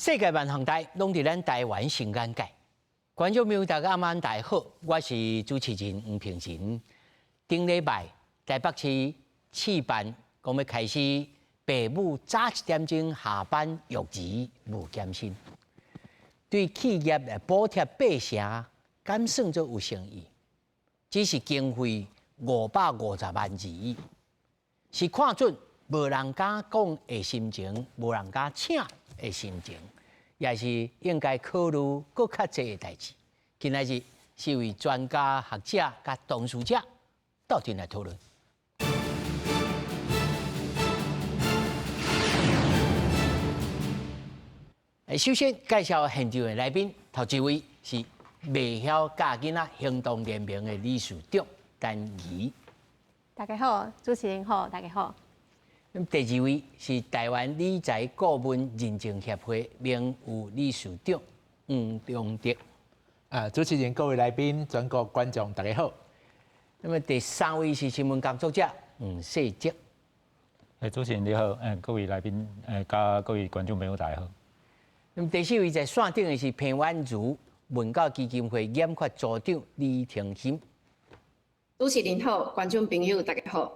世界萬項代攏佇咱台灣新眼界。觀眾朋友大家暗暗大家好，我是主持人黃平仁。頂禮拜台北市試辦講欲開始，爸母早一點鐘下班育兒無減薪，對企業來補貼八成，敢算做有誠意？只是經費550萬而已，是看準無人敢講的心情，無人敢請的心情，也是應該考慮閣較濟的代誌。今仔日四位專家學者佮當事者鬥陣來討論。首先介紹現場的來賓，頭一位是袂曉教囡仔行動聯盟的理事長陳儀。大家好，主持人好，大家好。咁第二位是台灣理財顧問認證協會名譽理事長黃中德。啊，主持人、各位來賓、全國觀眾，大家好。那麼第三位是新聞工作者黃世哲。主持人你好，各位來賓，佮各位觀眾朋友大家好。那麼第四位在線頂的是彭婉如文教基金會研發組長李婷欣。主持人好，觀眾朋友大家好。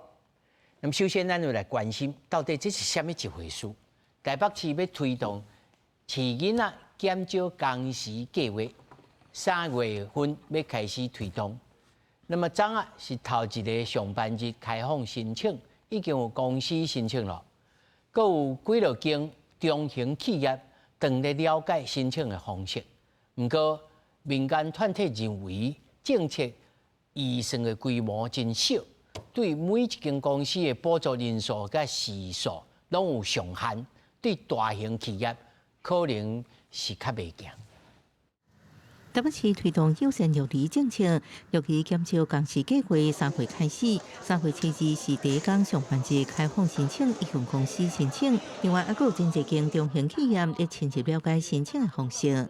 那麼首先，咱就來關心，到底這是啥物一回事？台北市欲推動飼囡仔減少工時計劃，3月份欲開始推動。那麼昨仔是頭一个上班日開放申請，已經有公司申請了，閣有幾落間中型企業正咧了解申請的方式。毋過民間團體認為政策預算的規模真少，對每一間公司的補助人數佮時數攏有上限，對大型企業可能是較袂行。台北市推動友善育兒政策，育兒減少工時計劃3月開始，3月7日是第一工上班日開放申請，已經公司申請。另外，猶閣有真濟間中型企業會深入了解申請的方式。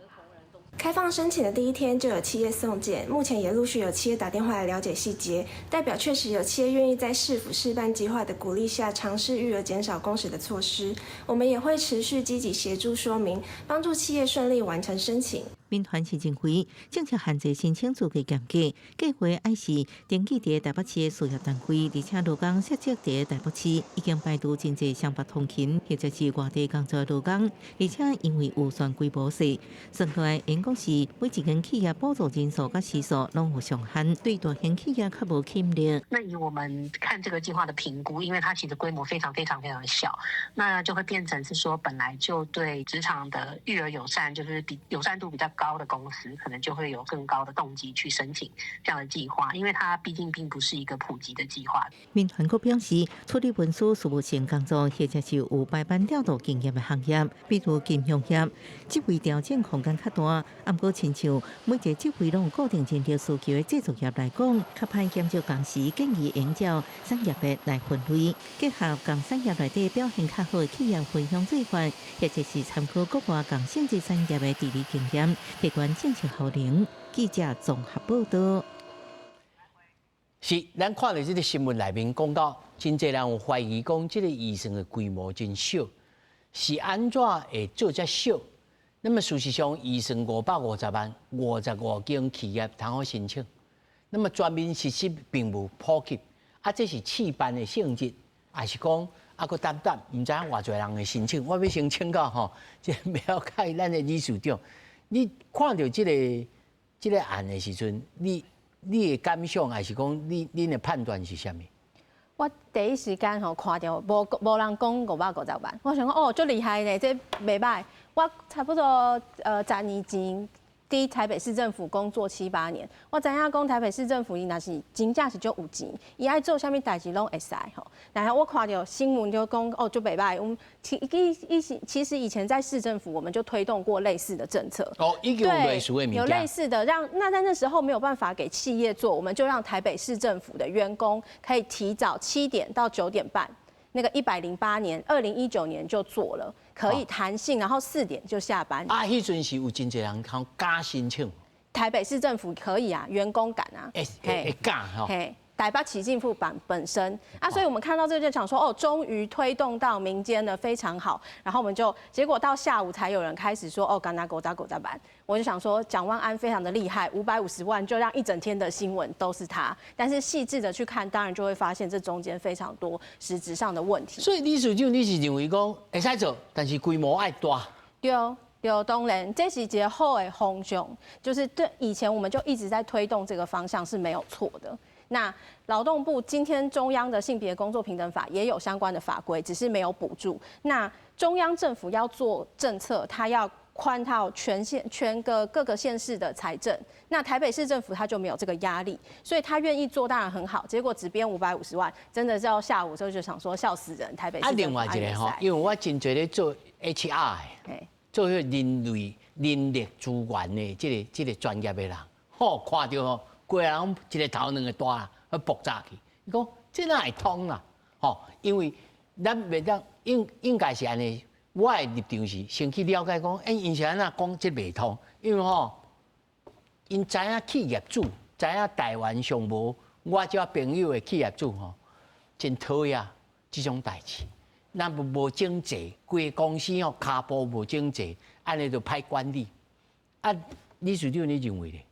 開放申請的第一天就有企業送件，目前也陸續有企業打電話來了解細節，代表確實有企業願意在市府試辦計劃的鼓勵下，嘗試育兒減少工時的措施。我們也會持續積極協助說明，幫助企業順利完成申請。民團是認為政策限制申請資格嚴格，計劃愛是登記佇台北市的事業單位，而且勞工設籍佇台北市，已經排除真濟雙北通勤或者是外地工作的勞工，而且因為預算規模細，算落來應該是每一間企業補助人數佮時數攏有上限，對大型企業較無吸引力。那以我們看這個計劃的評估，因為它其實規模非常非常非常小，那就會變成是說，本來就對職場的育兒友善，就是比友善度比較高的公司，可能就會有更高的動機去申請這樣的計劃，因為它畢竟並不是一個普及的計劃。民團閣表示，處理文書事務性工作或者是有排班調度經驗的行業，比如金融業，職位調整空間較大。毋過，親像每一個職位攏有固定人力需求的製造業來講，較歹減少工時，建議應照產業別來分類，結合仝產業內底表現較好的企業分享做法，或者是參考國外仝性質產業的治理經驗，提懸政策效能。記者綜合報道。是，咱看著這个新聞內面講到，真濟人有懷疑講，這个預算的規模真小，是按怎會做遮少？那麼事實上，預算550萬，55間企業通好申請，那麼全面實施並無普及，啊，這是試辦的性質，還是講啊，閣等等，毋知影偌濟人會申請？我欲先請教吼，這了解咱的理事長，你看著這个案的時陣，你的感想，還是講你恁的判斷是啥物？我第一時間吼看著無無人講550萬，我想講哦，足厲害呢，這袂䆀。我差不多10年前佇台北市政府工作七八年，我知影講台北市政府伊若是真正是足有錢，伊愛做啥物代誌攏會使吼。然後我看著新聞就講哦，足袂䆀。阮其一其實以前在市政府，我們就推動過類似的政策。哦，已經有類似的物件。有類似的，讓那在那時候沒有辦法給企業做，我們就讓台北市政府的員工可以提早7點到9點半。那個108年，2019年就做了，可以彈性，然後4點就下班。啊，彼陣是有真濟人講敢申請。台北市政府可以啊，員工敢啊，會會敢吼。嘿。台北市政府本身啊，所以我們看到這個就想說，哦，終於推動到民間了，非常好。然後我們就結果到下午才有人開始說，哦，敢若五十五十萬。我就想說，蔣萬安非常的厲害，550萬就讓一整天的新聞都是他。但是細緻的去看，當然就會發現這中間非常多實質上的問題。所以理事長，你是認為講會使做，但是規模愛大？對。對，當然，這是一個好的方向，就是對以前我們就一直在推動這個方向是沒有錯的。那勞動部今天中央的性別工作平等法也有相關的法規，只是沒有補助。那中央政府要做政策，它要寬到全縣、全個各個縣市的財政。那台北市政府他就沒有這個壓力，所以他願意做當然很好。結果只編550萬，真的到下午之後就想說笑死人。台北市啊，另外一個吼，因為我真濟咧做 HR 的，做彼人類人力資源的這個專業的人，吼，看著吼，規人一個頭兩個大，去爆炸去。伊講這哪會通啦？吼，因為咱袂當應該是按呢。我的立場是先去了解講，欸，𪜶是按怎講這袂通？因為吼，𪜶知影企業主，知影台灣上無我這朋友的企業主吼，真討厭這種代誌。咱無整齊，規个公司吼跤步無整齊，按呢就歹管理。啊，理事長你認為咧？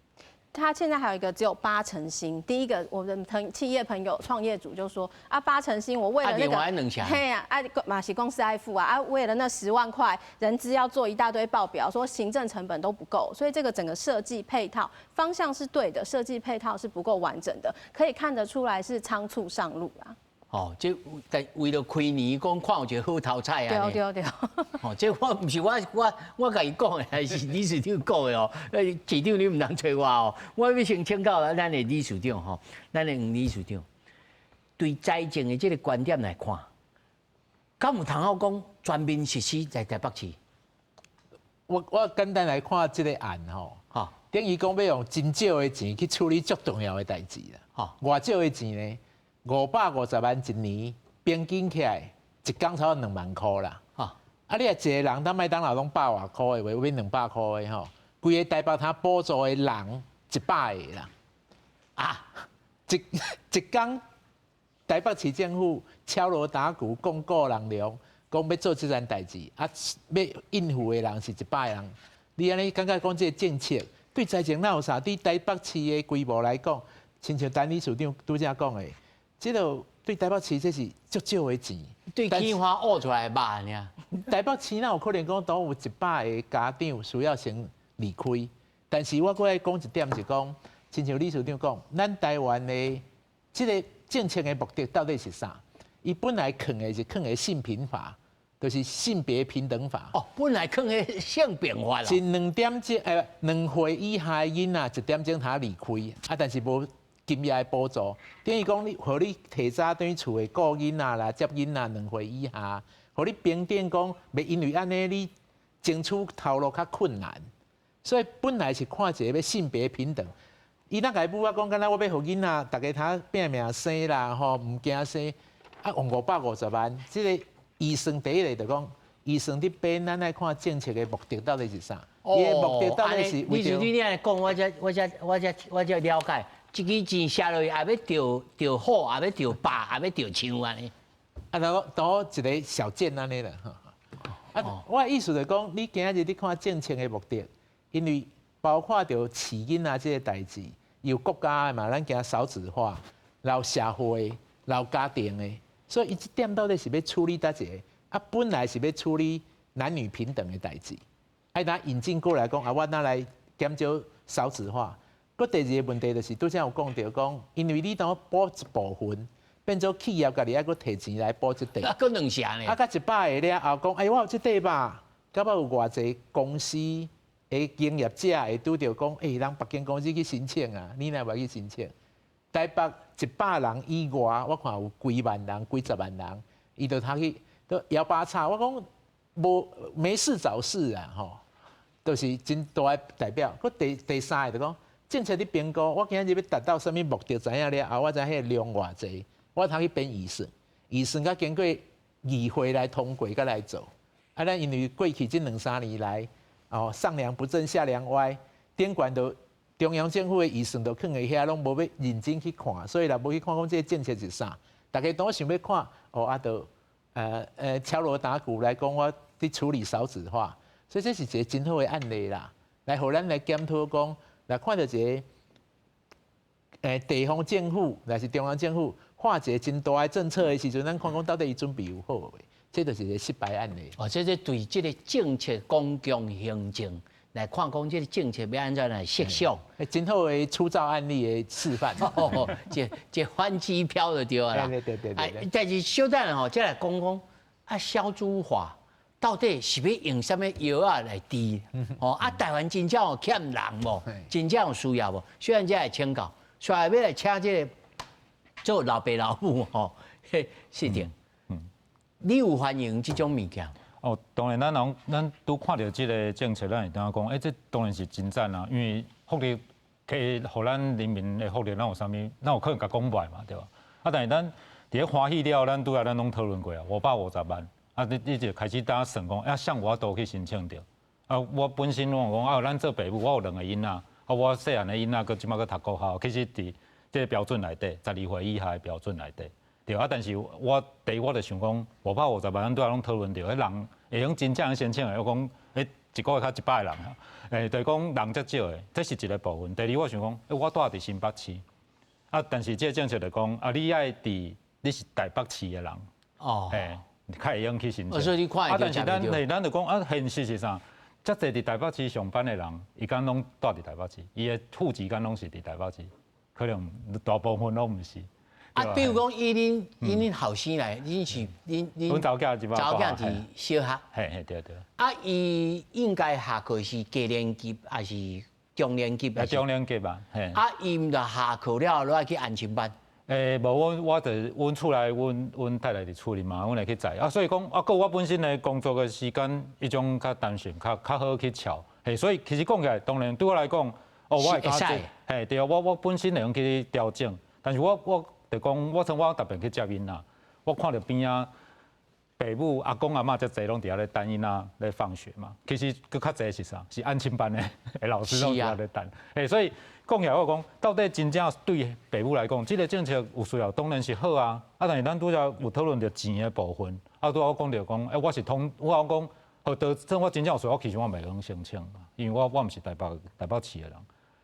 他現在還有一個只有八成新。第一個，我的企業朋友、創業主就說：啊，八成新，我為了那個，嘿啊，啊，嘛是公司愛付啊，啊，為了那10萬塊，人資要做一大堆報表，說行政成本都不夠，所以這個整個設計配套方向是對的，設計配套是不夠完整的，可以看得出來是倉促上路啦。哦，這但為了開年講看有一個好頭彩啊！對對對。哦，這我毋是我共伊講的，是理事長講的哦。市長你毋通揣我哦。我欲先請教咱的理事長吼，咱的黃理事長對財政的這個觀點來看，敢有通好講全面實施在台北市？我簡單來看這個案吼，等於講欲用真少的錢去處理足重要的代誌啦。偌少的錢呢？550萬一年，平均起來一工差不多2萬箍啦。啊，你若一個人當麥當勞攏百外箍的話，變200箍的吼，規个台北通補助的人100個啦。啊，一工台北市政府敲鑼打鼓廣告人量，講欲做這件代誌，啊，欲應付的人是100個人。你按呢感覺講這个政策對財政哪有啥？對台北市的規模來講，親像陳理事長拄才講的。這個對台北市這是足少的錢，對天花挖出來的肉爾。台北市哪有可能講都有100個家長需要先離開？但是我閣愛講一點是講，親像理事長講，咱台灣的這個政策的目的到底是啥？伊本來囥的是囥的性平法，就是性別平等法。哦，本來囥的性平法。是2點鐘，2歲以下的囡仔一點鐘通離開，啊，但是無金額的補助，等於講你，予你提早轉去厝的顧囡仔啦、接囡仔兩歲以下，予你平等講，袂因為按呢你爭取頭路較困難，所以本來是看一個欲性別平等。伊若共母仔講，敢若我欲予囡仔逐家通拚命生啦，吼，毋驚生，啊，用550萬，這個預算第一個就講，預算佇編，咱愛看政策的目的到底是啥？伊的目的到底是為著？你你按呢講，我才了解。這支錢寫落去，也欲著著虎，也欲著豹，也欲著象按呢。啊，然後當一個小件按呢啦。啊，我的意思就講，你今仔日你看政策的目的，因為包括著飼囡仔這個代誌，有國家的嘛，咱驚少子化，然後社會，然後家庭的，所以伊這點到底是欲處理佗一个？啊，本來是欲處理男女平等的代誌，啊，若引進過來講啊，我若來減少少子化。閣第二个問題就是拄才有講著講，因為你當補一部分，變做企業家己愛閣提錢來補這塊。啊，閣兩成呢？啊，佮100個了後講，欸，我有這塊吧？到尾有偌濟公司的營業者會拄著講，欸，人別間公司去申請啊，你哪袂去申請？台北100人以外，我看有幾萬人、幾十萬人，伊就通去都搖把叉。我講無沒事找事啊，吼，都是真大的代表。閣第三个就講，政策咧評估，我今仔日欲達到啥物目的，知影了後，我知彼個量偌濟，我通去編預算，預算閣經過議會來通過，閣來做。啊，咱因為過去這兩三年來，哦，上梁不正下梁歪，頂懸就中央政府的預算都囥佇遐，攏無欲認真去看，所以若無去看講這个政策是啥，大家都想欲看哦啊，就敲鑼打鼓來講我佇處理少子化，所以這是一個真好的案例啦，來予咱來檢討講，來看著一个地方政府，抑是中央政府畫一個真大的政策的時陣，咱看講到底伊準備有好未？這就是一個失敗案例。哦，這是對這个政策公共行政來看，講這个政策欲按怎來設想，真好的出造案例的示範。哦，這反指標就對啦。對對對對。但是小等吼，再來講講啊，少子化到底是欲用啥物藥仔來治？哦，啊，台灣真正有欠人無？真正有需要無？雖然這會請教，所以欲來請這个做老爸老母吼，嘿，是的。你有歡迎這種物件？哦，當然，咱人咱拄看著這个政策，咱會感覺講，這當然是真讚啊，因為福利可以予咱人民的福利，咱有啥物，咱有可能共講袂嘛，對吧？啊，但是咱佇咧歡喜了，咱拄仔咱攏討論過啊，550萬，啊，你就開始當算講，啊，啥有法度去申請著？啊，我本身我講啊，咱做爸母，我有兩个囡仔，啊，我細漢的囡仔閣這擺閣讀國校，其實佇這个標準內底，12歲以下的標準內底。對啊，但是我第一我就想講，550萬，咱拄仔攏討論著，彼人會用真正申請的，我講，一个月較100個人啊，就是講人遮少的，這是一个部分。第二，我想講，我住佇新北市，啊，但是這个政策就講，啊，你愛佇你是台北市的人，哦，嘿，較會用去申請。所以你看啊，但是咱嘿，咱就講啊，現實是啥？遮濟佇台北市上班的人，伊敢攏住佇台北市，伊的戶籍敢攏是佇台北市，可能大部分攏毋是。啊，比如講以恁後生來，恁是恁阮查某囝查某囝佇小學，嘿嘿對對。啊，伊應該下課是低年級還是中年級？中年級吧。嘿。啊，伊毋就下課了，落來去安親班。無，我就阮厝內，阮太太佇厝裡嘛，阮會去載。啊，所以講啊，閣我本身的工作的時間，彼種較彈性，較好去喬。嘿，所以其實講起來，當然對我來講，哦，我會較濟。嘿，對啊，我本身會用去調整，但是我就講，我曾我特別去接囡仔，我看著邊仔爸母阿公阿嬤遮濟攏佇遐咧等囡仔咧放學嘛。其實閣較濟是啥？是安親班的老師攏佇遐咧等。嘿，所以講起來我講，到底真正對爸母來講，這个政策有需要，當然是好啊。啊，但是咱拄才有討論著錢的部分，啊，拄仔我講著講，我是通，我講，好，就算我真正有需要，我其實我袂用申請，因為我毋是台北市的人。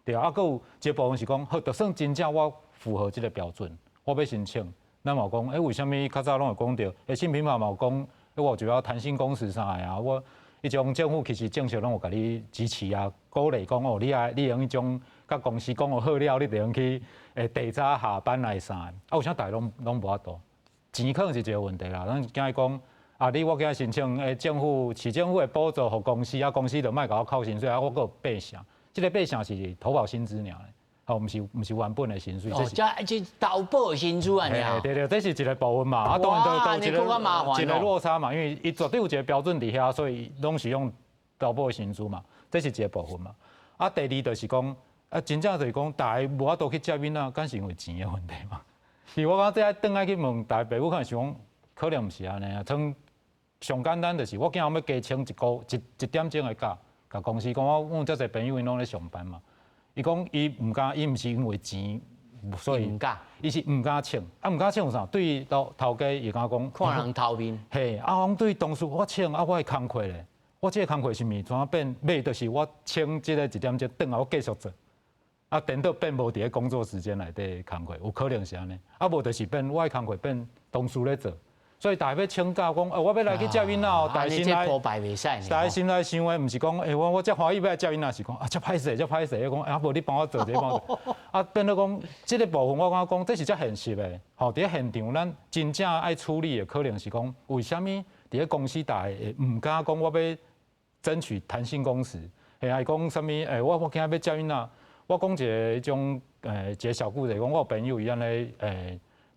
對啊，啊，閣有一個部分是講，好，就算真正我符合這个標準。我欲申請，咱嘛有講，為啥物較早攏有講著？性平法嘛有講，我有一個彈性工時啥的啊？我彼種政府其實政策攏有共你支持啊，鼓勵講哦，你愛你用彼種佮公司講好了，你就用去提早下班來啥的？啊，有啥逐家攏無法度，錢可能是一个問題啦。咱驚伊講，啊，你我今申請，政府市政府會補助予公司，啊，公司就莫共我扣薪水，啊，我閣有八成，這个八成是投保薪資爾。哦，毋是原本的薪水，這是這投保薪資啊，對對，這是一個部分嘛。啊，當然都一個落差嘛，因為伊絕對有一個標準佇遐，所以攏是用投保的薪資嘛，這是一個部分嘛。啊，第二就是講，啊，真正就是講，逐家無法度去接囡仔，敢是因為錢的問題嘛？是我感覺這愛轉來去問逐家爸母，可能想講，可能毋是按呢啊。像上簡單就是，我今仔欲加請一個一一點鐘的假，共公司講我阮遮濟朋友𪜶攏咧上班嘛。伊講伊毋敢，伊毋是因為錢，所以毋敢，伊是毋敢請。啊，毋敢請有啥？對老頭家伊敢講，看人頭面。嘿，啊，講對同事我請，啊，我的工課咧，我這个工課是毋是怎變？尾就是我請這个一點鐘轉來，我繼續做。啊，顛倒變無佇咧工作時間內底工課，有可能是按呢。啊，無就是變我的工課變同事咧做。所以逐家欲請假講，哦，我欲來去接囡仔哦，逐家心內，逐家心內想的毋是講，欸，我遮歡喜欲來接囡仔，是講啊，遮歹勢，遮歹勢，講啊，無你幫我做這個，幫我做，啊，變做講，這个部分我感覺講，這是遮現實的，吼，佇咧現場咱真正愛處理的，可能是講，為啥物佇咧公司逐家會毋敢講，我欲爭取彈性工時，嘿，啊，伊講啥物？欸，我今仔欲接囡仔，我講一个彼種，一个小故事，講我有朋友伊按呢，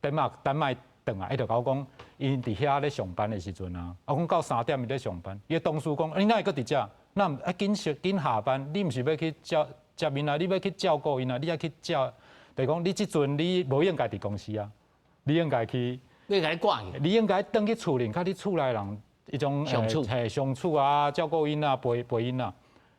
丹麥轉來，伊就共我講，𪜶佇遐咧上班的時陣啊，啊講到3點伊咧上班，伊的同事講，你哪會閣佇遮？那啊緊緊下班，你毋是欲去接接囡仔，你欲去照顧𪜶啊？你愛去照，就是講你這陣你無應該佇公司啊，你應該去，你共你掛去，你應該轉去厝裡，佮你厝內人彼種相處，嘿相處啊，照顧𪜶啊，陪陪𪜶啊。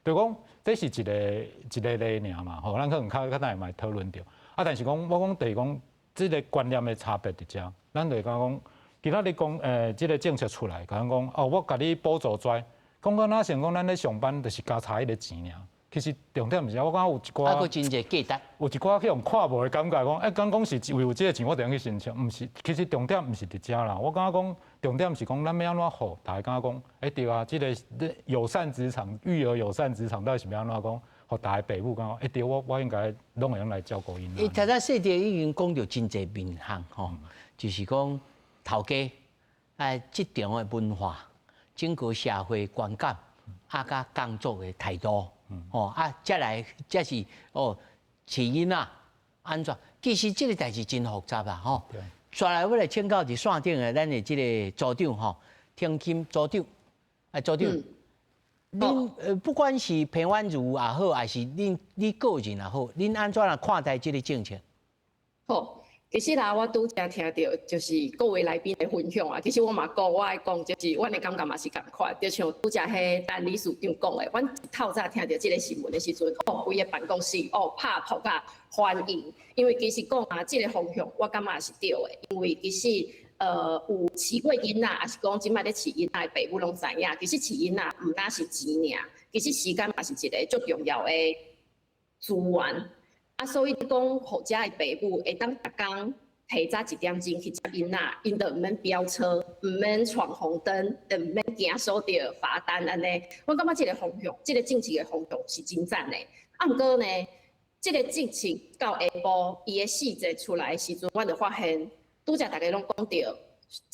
就講這是一个一个例爾嘛，吼，咱可能較較等下嘛會討論著。啊，但是講我講就是講這个觀念的差別佇遮，咱就是講今仔日講這个政策出來，共咱講哦，我共你補助跩，講敢若像講咱咧上班就是加差彼个錢爾。其實重點毋是，我感覺有一寡，啊，閣真濟價值，有一寡去予看無的感覺，講欸，敢講是為有這个錢，我就用去申請，毋是，其實重點毋是佇遮啦。我感覺講重點是講咱欲按怎予大家感覺講，欸對啊，這个友善職場、育兒友善職場到底是欲按怎講，予大家爸母感覺，欸對，我應該攏會用來照顧𪜶。伊頭先細弟已經講著真濟面向吼，就是講頭家哎職場的文化，整個社會觀感，啊，佮工作的態度。哦啊，再來才是哦，飼囡仔按怎？其實這个代誌真複雜啦，吼。紲來我來請教佇線頂的咱的這个組長吼，天金組長，啊組長，恁不管是彭婉如也好，還是恁你個人也好，恁按怎來看待這个政策？好，其實啦，我拄才聽著就是各位來賓的分享啊。其實我嘛講，我愛講，就是阮的感覺嘛是仝款，就像拄才彼陳理事長講的，阮透早聽著這个新聞的時陣，哦，規个辦公室哦拍噗仔歡迎，因為其實講啊，這个方向我感覺是對的，因為其實有飼過囡仔，抑是講這擺咧飼囡仔的爸母攏知影，其實飼囡仔毋單是錢爾，其實時間嘛是一个足重要的資源。啊，所以講，予遮的爸母會當逐工提早一點鐘去接囡仔，𪜶就毋免飆車，毋免闖紅燈，就毋免驚收著罰單按呢。我感覺這个方向，這个政策的方向是真讚的。啊，毋過呢，這个政策到下晡，伊的細節出來的時陣，阮就發現，拄才逐家攏講著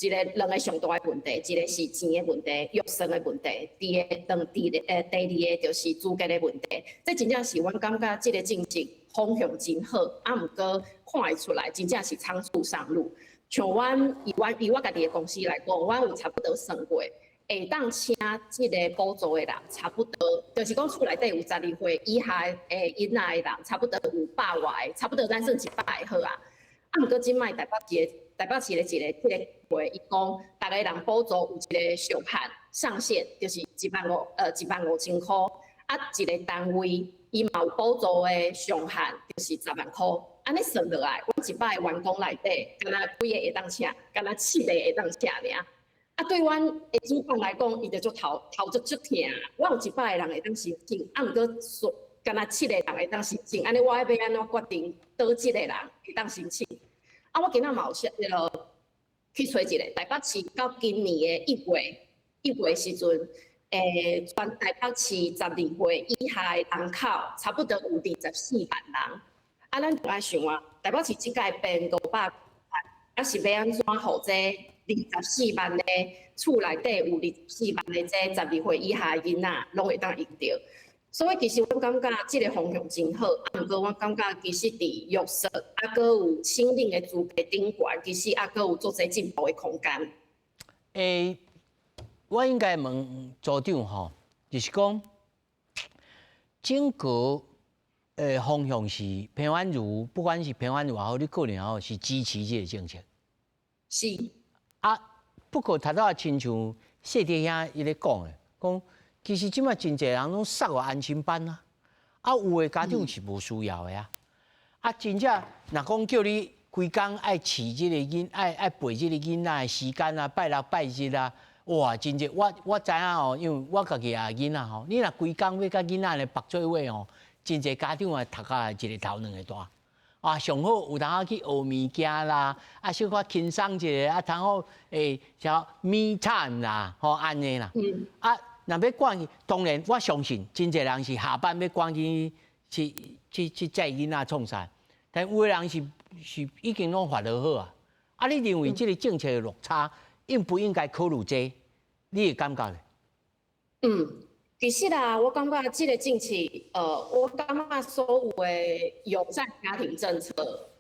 一个兩个上大的問題，一个是錢的問題、預算的問題，第二个、第二个就是資格的問題。這真正是阮感覺這个政策方向真好，啊，毋過看會出來，真正是倉促上路。像阮以阮以我家己的公司來講，阮有差不多算過，會當請這个補助的人，差不多就是講厝內底有12歲以下的囡仔的人，差不多有百外个，差不多咱算100個好啊。啊，毋過這擺台北市的台北市的一个這个會，伊講逐个人補助有一个上限上限，就是1萬5千箍。啊，一个單位伊嘛有補助的上限，就是10萬箍。按呢算落來，阮100个員工內底，敢若幾个會當請，敢若七个會當請爾。啊，對阮的主管來講，伊就足頭頭足足疼。我有100个人會當申請，啊，毋過說敢若七个人會當申請，按呢我愛欲按怎決定佗一个人會當申請？啊，我今仔嘛有說彼落去揣一个台北市到今年的1月時陣，全台北市12歲以下的人口，差不多有24萬人。啊，咱就愛想啊，台北市這屆變500萬，啊是欲按怎予這二十四萬个厝內底有二十四萬个這12歲以下的囡仔，攏會當用著。所以其實我感覺這个方向真好，啊，毋過我感覺其實佇約束，啊，閣有申領的資格頂懸，其實啊，閣有足濟進步的空間。欸，我應該問組長吼，就是講整個方向是彭婉如，不管是彭婉如也好，你個人也好，是支持這个政策。是。啊，不過頭拄仔親像細弟兄伊咧講的，講其實這擺真濟人攏送予安親班啊，啊有的家長是無需要的啊，啊真正若講叫你規工愛飼這个囡，愛愛陪這个囡仔的時間啊，拜六拜日啊，哇，真濟我知影哦，因為我家己也有囡仔吼，你若規工欲佮囡仔咧縛做伙吼，真濟家長會讀甲一個頭兩個大。啊，上好有當去學物件啦，啊，小可輕鬆一下，啊，通好叫 me time 啦，吼，按呢啦。啊，若欲趕去，當然我相信真濟人是下班欲趕去去去去載囡仔創啥，但有的人是已經攏發落好啊。啊，你認為這个政策的落差應不應該考慮這個？你的感覺咧？嗯，其實啊，我感覺這个政策，我感覺所有的友善家庭政策，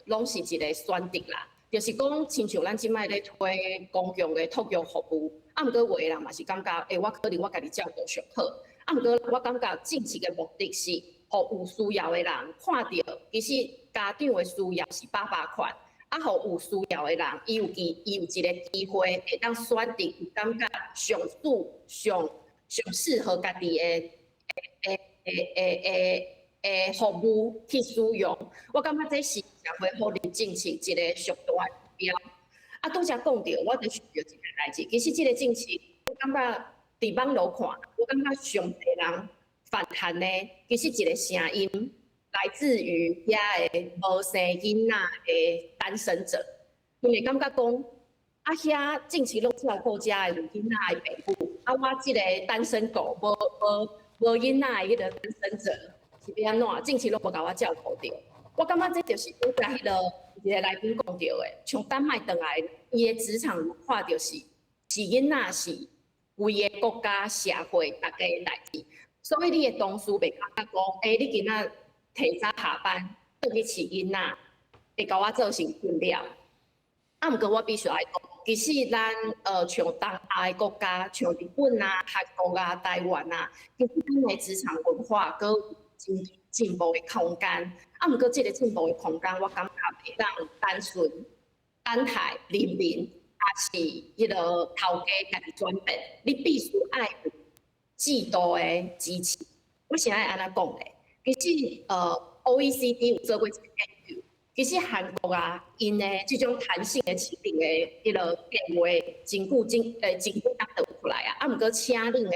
攏是一个選擇啦。就是講，親像咱這擺咧推公共的托育服務，啊，毋過有的人嘛是感覺，欸，我可能我家己照顧上好。啊，毋過我感覺政策的目的是，予有需要的人看著，其實家長的需要是百百款。啊，予有需要的人，伊有一个機會會當選擇，有感覺上舒上上適合家己的的的的的服務去使用，我感覺這是社會福利政策一個上大的目標。啊，拄才講著，我就想著一個代誌。其實這個政策，我感覺佇網路看，我感覺上濟人反彈的，其實一個聲音來自於遐个無生囡仔的單身者，𪜶會感覺講，啊遐政策攏照顧遮的有囡仔的爸母，啊我這個單身狗無無無囡仔的彼個單身者是欲按怎？政策攏無共我照顧著。我感覺這就是拄才彼個一個來賓講著的，像丹麥轉來，伊的職場文化就是飼囡仔是規个國家社會逐家的代誌，所以你的同事袂感覺講，欸，你今仔提早下班轉去飼囡仔，會共我造成困擾。啊，毋過我必須愛講，其實咱像東亞的國家，像日本啊、韓國啊、台灣啊，其實咱的職場文化閣有真進步的空間。啊，毋過這個進步的空間，我感覺袂當單純等待人民，抑是彼個頭家家己轉變，你必須愛有制度的支持。我是愛按怎講咧？其實OECD 有做過一個研究，其實韓國啊，𪜶的這種彈性的請領的彼個計劃，真久真真久才導出來啊。啊，毋過請領的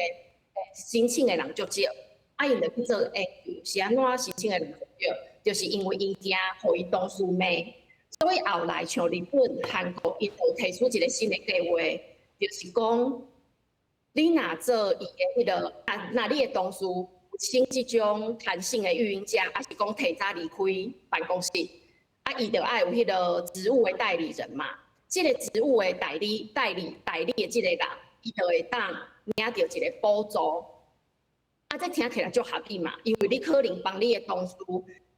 申請的人足少，啊，𪜶就去做研究，是按怎申請的人足少？就是因為𪜶驚予𪜶同事罵，所以後來像日本、韓國，𪜶就提出一個新的計劃，就是講，你若做伊的彼個啊，若你的同事請這種彈性的育嬰假，抑是講提早離開辦公室，啊，伊就愛有彼個職務的代理人嘛。這個職務的代理、代理、代理的這個人，伊就會當領著一個補助。啊，這聽起來足合理嘛，因為你可能幫你的同事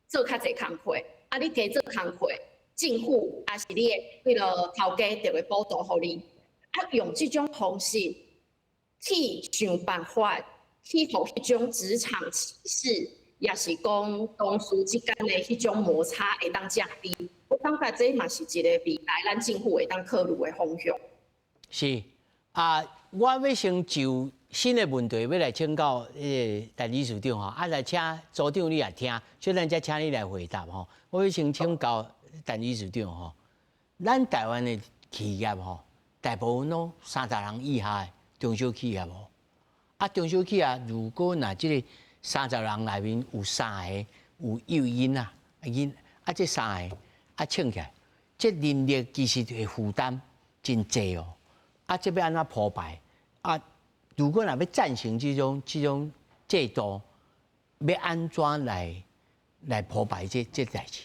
做較濟工課，啊，你加做工課，政府抑是你的彼個頭家就會補助予你。啊，用這種方式去想辦法，去予彼種職場歧視，抑是講同事之間的彼種摩擦會當降低。我感覺這嘛是一個未來咱政府會當考慮的方向。是啊，我欲先就新的問題欲來請教彼個陳理事長吼，啊來請組長你也聽，所以咱才請你來回答吼。我欲先請教陳理事長吼，咱台灣的企業吼，大部分攏30人以下的中小企業吼。啊，中小企業如果若這個三十人內面有三个有幼嬰仔，囡啊，這三个啊請起來，這人力其實會負擔真濟哦。啊，這欲按怎鋪排？啊，如果若欲贊成這種制度，欲按怎來鋪排這代誌？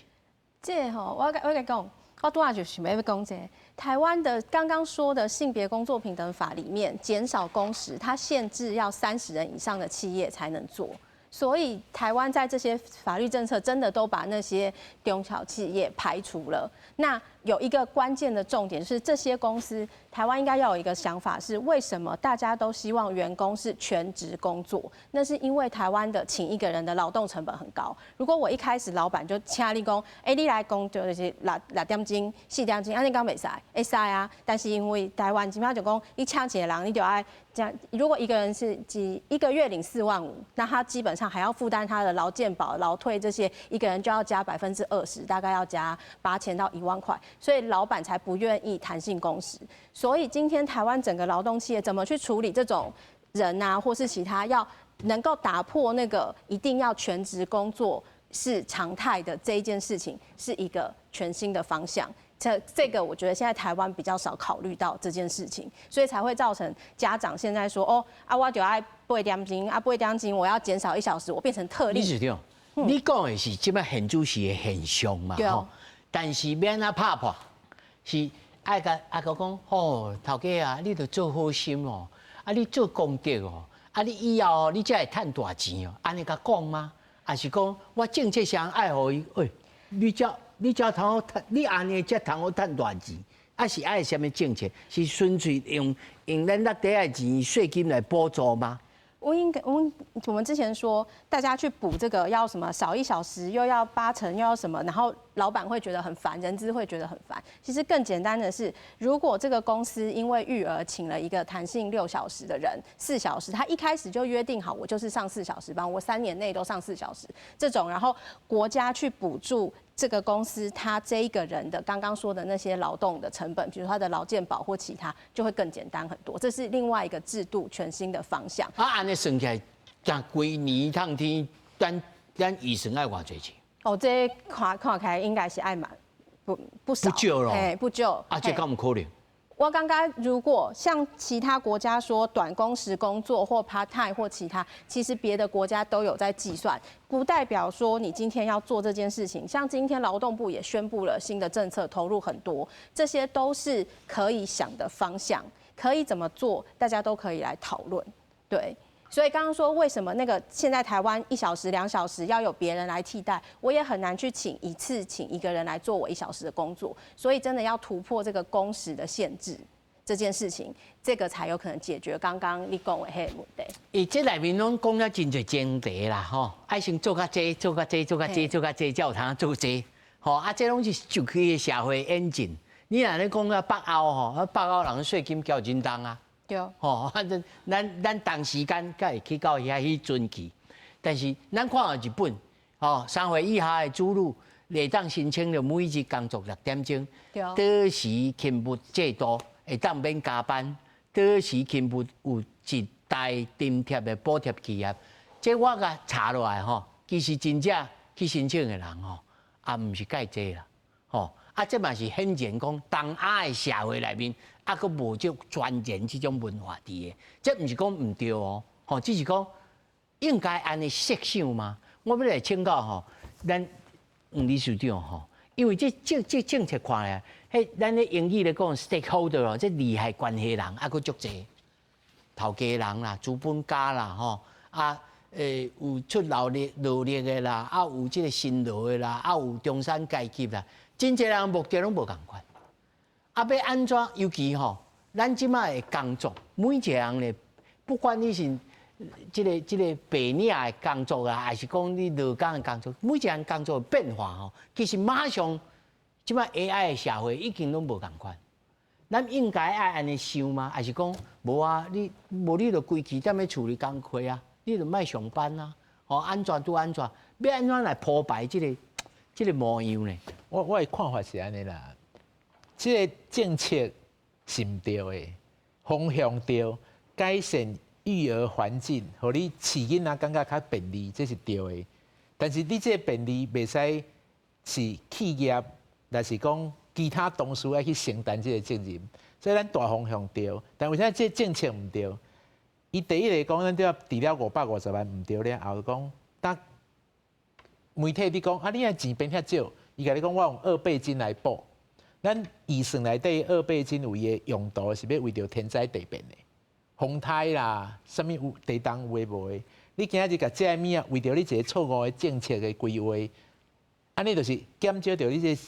這吼，我共講，我拄仔就想欲講這個。台灣的剛剛說的性別工作平等法裡面，減少工時，它限制要30人以上的企業才能做。所以台灣在這些法律政策真的都把那些中小企業排除了。那有一個關鍵的重點是，這些公司台灣應該要有一個想法，是為什麼大家都希望員工是全職工作？那是因為台灣的請一個人的勞動成本很高。如果我一開始老闆就請你講，欸，你來工作就是6點鐘、4點鐘，按呢敢袂使？會使啊。但是因為台灣這擺就講，你請一個人，你就愛這樣。如果一個人是幾一個月領4萬5，那他基本上還要負擔他的勞健保、勞退這些，一個人就要加20%，大概要加8000到1萬塊。所以老闆才不願意彈性工時。所以今天台灣整個勞動企業怎麼去處理這種人啊，或是其他要能夠打破那個一定要全職工作是常態的這一件事情，是一個全新的方向。這個我覺得現在台灣比較少考慮到這件事情，所以才會造成家長現在說哦，啊我就愛8點鐘啊8點鐘我要減少1小時，我變成特例。理事長，你講的是這擺現主時的現象嘛？吼，但是欲按怎拍破？是愛共愛共講，吼，頭家啊，你著做好心哦，啊你做功德哦，啊你以後你才會趁大錢哦，按呢共講嗎？抑是講我政策上愛予伊，欸，你才通好趁，你按呢才通好趁大錢，抑是愛啥物政策？是純粹用咱納稅仔的錢稅金來補助嗎？我應該，我們之前說大家去補這個要什麼少一小時，又要8成，又要什麼，然後老闆會覺得很煩，人資會覺得很煩。其實更簡單的是，如果這個公司因為育兒請了一個彈性6小時的人，四小時，他一開始就約定好，我就是上四小時班，我3年內都上四小時這種，然後國家去補助這個公司他這一個人的剛剛說的那些勞動的成本，比如他的勞健保或其他，就會更簡單很多。這是另外一個制度全新的方向。啊，按呢算起來，踮規年通天，咱預算愛偌濟錢？哦，這看看起來應該是愛蠻不少，不少咯，欸，不少。啊，這敢有可能？我剛剛如果像其他國家說短工時工作或 part time 或其他，其實別的國家都有在計算，不代表說你今天要做這件事情。像今天勞動部也宣布了新的政策，投入很多，這些都是可以想的方向，可以怎麼做，大家都可以來討論。對。所以剛剛說為什麼那個現在台灣1小時2小時要有別人來替代，我也很難去請一次請一個人來做我1小時的工作，所以真的要突破這個工時的限制這件事情，這個才有可能解決剛剛你講的彼個問題。伊這內面攏講了真濟前提啦，吼，愛先做較濟，做較濟，做較濟，做較濟，才有通做這，吼，啊，這攏是就去社會演進。你若咧講啊北歐吼，北歐人稅金繳真重啊。對，吼，反正咱同時間才會去到遐彼陣去，但是咱看下日本，吼，3歲以下的子女會當申請著每日工作6點鐘，倒時勤務制度會當免加班，倒時勤務有一台津貼的補貼企業，這我共查落來吼，其實真正去申請的人吼，也毋是蓋濟啦，吼，啊，這嘛是顯現講東亞的社會內面。啊，閣無這專研這種文化佇的，這毋是講毋對哦，吼，只是講應該按呢設想嗎？我欲來請教吼，咱黃理事長吼，因為這政策看來，彼咱咧英語咧講 stakeholder 哦，這利害關係人啊，閣足濟，頭家人啦、資本家啦，吼，啊，有出勞力勞力的啦，啊，有這個辛勞的啦，啊，有中產階級啦，真濟人目的攏無仝款。啊，欲按怎？尤其吼，咱這擺的工作，每一個人咧，不管你是這個白領的工作啊，還是講你勞工的工作，每一項工作的變化吼，其實馬上這擺 AI 的社會已經攏無仝款。咱應該愛按呢想嗎？還是講無啊？你無你就規氣踮咧厝裡工課啊，你就莫上班啊？吼，按怎拄按怎？欲按怎來鋪排這個模樣呢？我的看法是按呢啦。這個政策是毋對的，方向對，改善育兒環境，予你飼囡仔感覺較便利，這是對的。但是你這個便利袂使是企業，抑是講其他同事愛去承擔這個責任。所以咱大方向對，但為啥這個政策毋對？伊第一個講，咱對除了550萬毋對了後，講當媒體你講啊，你的錢變遐少，伊共你講我用二倍金來補。咱預算內底二倍金有伊的用途是欲為著天災地變的，風颱啦，啥物有地動有的無的。你今仔日共這个物仔，為著你一個錯誤的政策的規劃，按呢就是減少著你這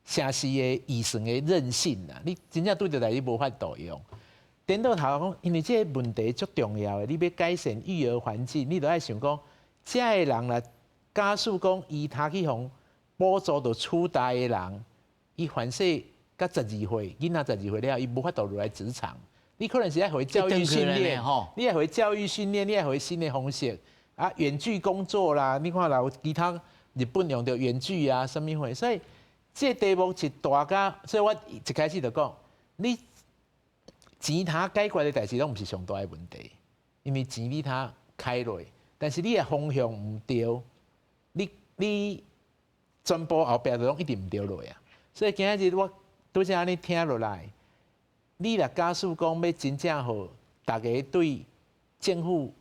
城市的預算的韌性啦。你真正拄著代誌無法度用。顛倒頭講，因為這個問題足重要的，你欲改善育兒環境，你著愛想講，這个人啦，假使講伊通去予補助著取代的人。伊凡勢到十二歲，囡仔十二歲了後，伊無法度落來職場。你可能是愛予伊教育訓練，你愛予伊教育訓練，你愛予伊新的方式啊，遠距工作啦。你看啦，有其他日本用著遠距啊，啥物貨，所以這個題目是大甲，所以我一開始就講，你錢通解決的代誌攏毋是上大的問題，因為錢你通開落，但是你的方向毋對，你全部後壁就攏一定毋對落啊。所以今仔日我拄才按呢聽落來，你若假使講欲真正予大家對政府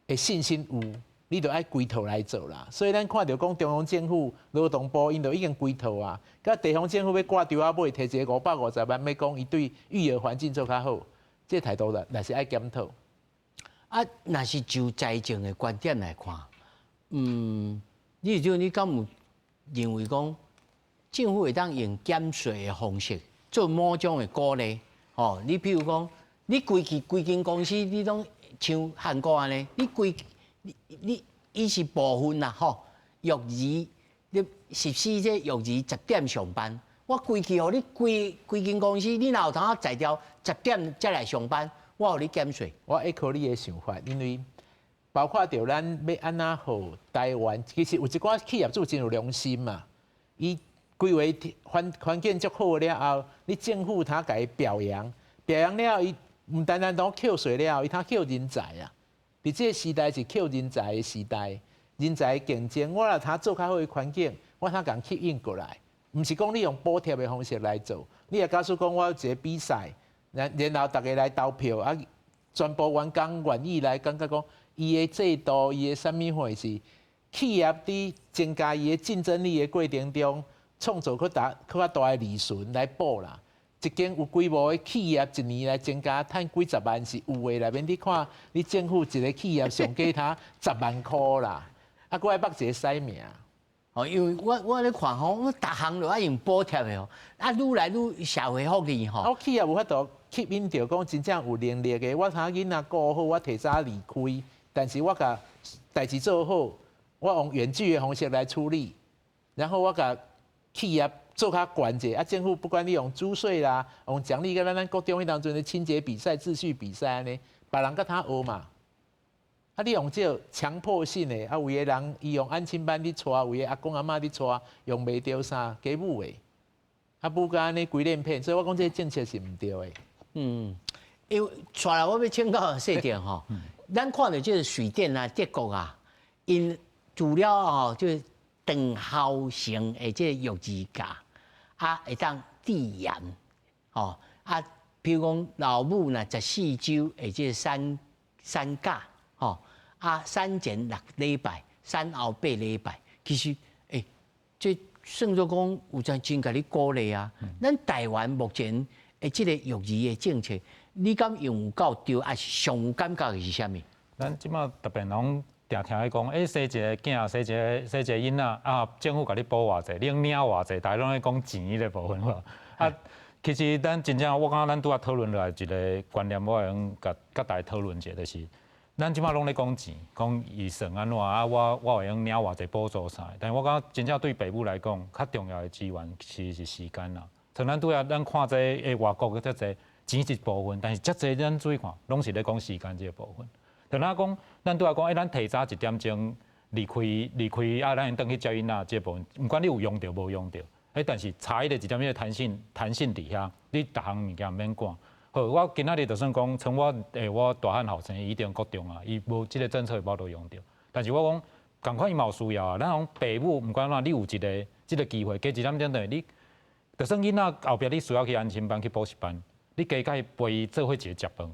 的信心有，你就愛規套來做啦。所以咱看著講中央政府勞動部𪜶就已經規套啊，佮地方政府欲掛吊仔尾，提一個550萬，欲講伊對育兒環境做較好，這個態度啦，若是愛檢討。啊，若是就財政的觀點來看，你就你敢有認為講政府會當用減稅的方式做某種的鼓勵？吼，你比如講，你規氣規間公司，你攏像韓國按呢，你規你你伊是部分啦吼，育兒你實施這育兒十點上班，我規氣予你規規間公司，你若有通才調十點才來上班，我予你減稅。我會考你的想法，因為包括著咱欲按怎予台灣，其實有一寡企業主真有良心嘛，伊規劃環環境足好了後，你政府通共伊表揚，表揚了後，伊毋單單當扣稅了後，伊通扣人才啊。佇這個時代是扣人才的時代，人才競爭，我若通做較好的環境，我通共吸引過來。毋是講你用補貼的方式來做，你若假使講我有一個比賽，然後逐家來投票啊，全部員工願意來感覺講，伊的制度，伊的啥物貨是企業佇增加伊的競爭力的過程中，創造閣大閣較大的利潤來補啦。一間有規模的企業，一年來增加趁幾十萬是有的啦，免你看你政府一個企業上加他10萬箍啦，啊，閣愛縛一個使命。哦，因為我咧看吼，我逐項都愛用補貼的吼，啊，愈來愈社會福利吼。我企業有法度吸引著講真正有能力的，我通囡仔顧好，我提早離開，但是我共代誌做好，我用遠距的方式來處理，然後我共企業做較懸者，啊，政府不管你用租稅啦，用獎勵，佮咱國中彼當陣的清潔比賽、秩序比賽按呢，別人佮他學嘛。啊，你用這個強迫性的，啊，有的人伊用安親班咧帶，有的阿公阿嬤咧帶，用袂著啥家母的，啊，母共按呢規連騙，所以我講這個政策是毋對的。嗯，因為紲來我欲請教社長吼，咱看著這個瑞典啊、德國啊，𪜶除了吼就是長效性的這個育兒假，啊，會當遞延，吼啊，比如講老母若14週的這個產假，吼。啊，產前6禮拜，產後8禮拜，其實，欸，這算做講有真真共你鼓勵啊。咱台灣目前的這個育兒的政策，你敢用有夠對，抑是上有感覺的是啥物？咱這馬特別攏定聽伊講，欸，生一个囝，生一個囡仔，啊，政府共你補偌濟，你領偌濟，大家攏咧講錢彼个部分吼。啊，其實咱真正，我感覺咱拄仔討論落來一個觀念，我會用共佮大家討論一下，就是。咱這馬攏咧講錢，講預算按怎啊？我會用領偌濟補助啥？但是我感覺真正對爸母來講，較重要的資源其實是時間啦。像咱拄仔咱看這個外國的遮濟錢是一部分，但是遮濟咱注意看，攏是咧講時間這個部分。就若講，咱拄仔講，欸，咱提早一點鐘離開啊，咱轉去接囡仔這部分，毋管你有用著無用著，欸，但是差彼個一點鐘的彈性佇遐，你逐項物件毋免管。好，我今仔日就算講，像我欸，我大漢後生伊一定國中啊，伊無這個政策無法度用著。但是我講，仝款伊嘛有需要啊。咱講爸母毋管怎，你有一個這個機會，加一點鐘等於你，就算囡仔後壁你需要去安親班、去補習班，你加共伊陪伊做伙一个食飯，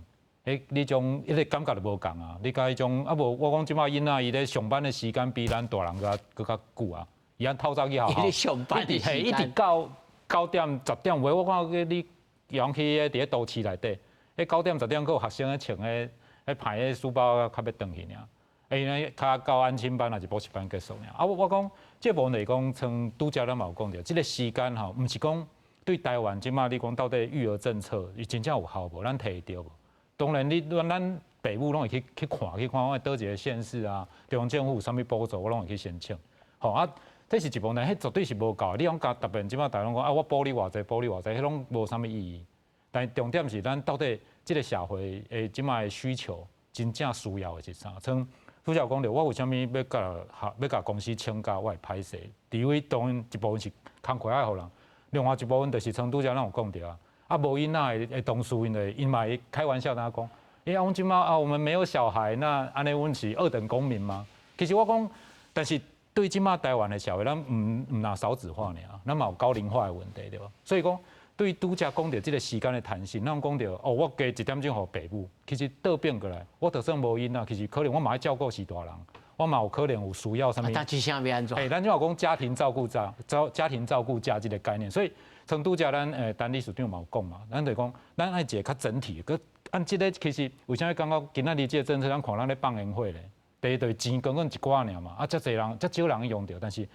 欸，你種彼個感覺就無仝啊。你共彼種啊無，我講這馬囡仔伊咧上班的時間比咱大人閣閣較久啊。伊按透早去學校，伊咧上班的時間，一直到9點10點，有我看你。用去佇咧都市內底，彼9點10點閣有學生咧穿彼彼排彼書包較欲轉去爾，欸，較到安親班抑是補習班結束爾。啊，我講這部分來講，像拄才咱嘛有講著，這個時間吼，毋是講對台灣這馬你講到底育兒政策，伊真正有效無？咱提會著無？當然你咱爸母攏會去看，我佗一個縣市啊，中央政府有啥物補助，我攏會去申請。吼啊，這是一部分，彼絕對是無夠。你講共特別這馬大家攏講啊，我補你偌濟，補你偌濟，彼攏無啥物意義。但重點是咱到底這個社會的這馬的需求，真正需要的是啥？像拄才有講著，我為啥物欲共欲共公司請假，我會歹勢。除非當然一部分是工課愛予人，另外一部分就是像拄才咱有講著啊，啊無囡仔的同事𪜶就𪜶嘛會開玩笑按怎講？欸，阮這馬啊，我們沒有小孩，那按呢阮是二等公民嗎？其實我講，但是對這馬台灣的社會，咱毋毋若少子化爾，咱嘛有高齡化的問題對無？所以講。對拄才講著這個時間的彈性，咱講著哦，我加一點鐘予爸母，其實倒變過來，我就算無囡仔，其實可能我嘛愛照顧序大人，我嘛有可能有需要啥物。但這聲欲按怎？欸，咱就有講家庭照顧假，家庭照顧假這個概念，所以從拄才咱陳理事長嘛有講嘛，咱就講咱愛一個較整體，閣按這個其實為啥物感覺今仔日這個政策，咱看咱咧放煙火咧？第一就是錢講講一寡爾嘛，啊，遮濟人遮少人用著，但是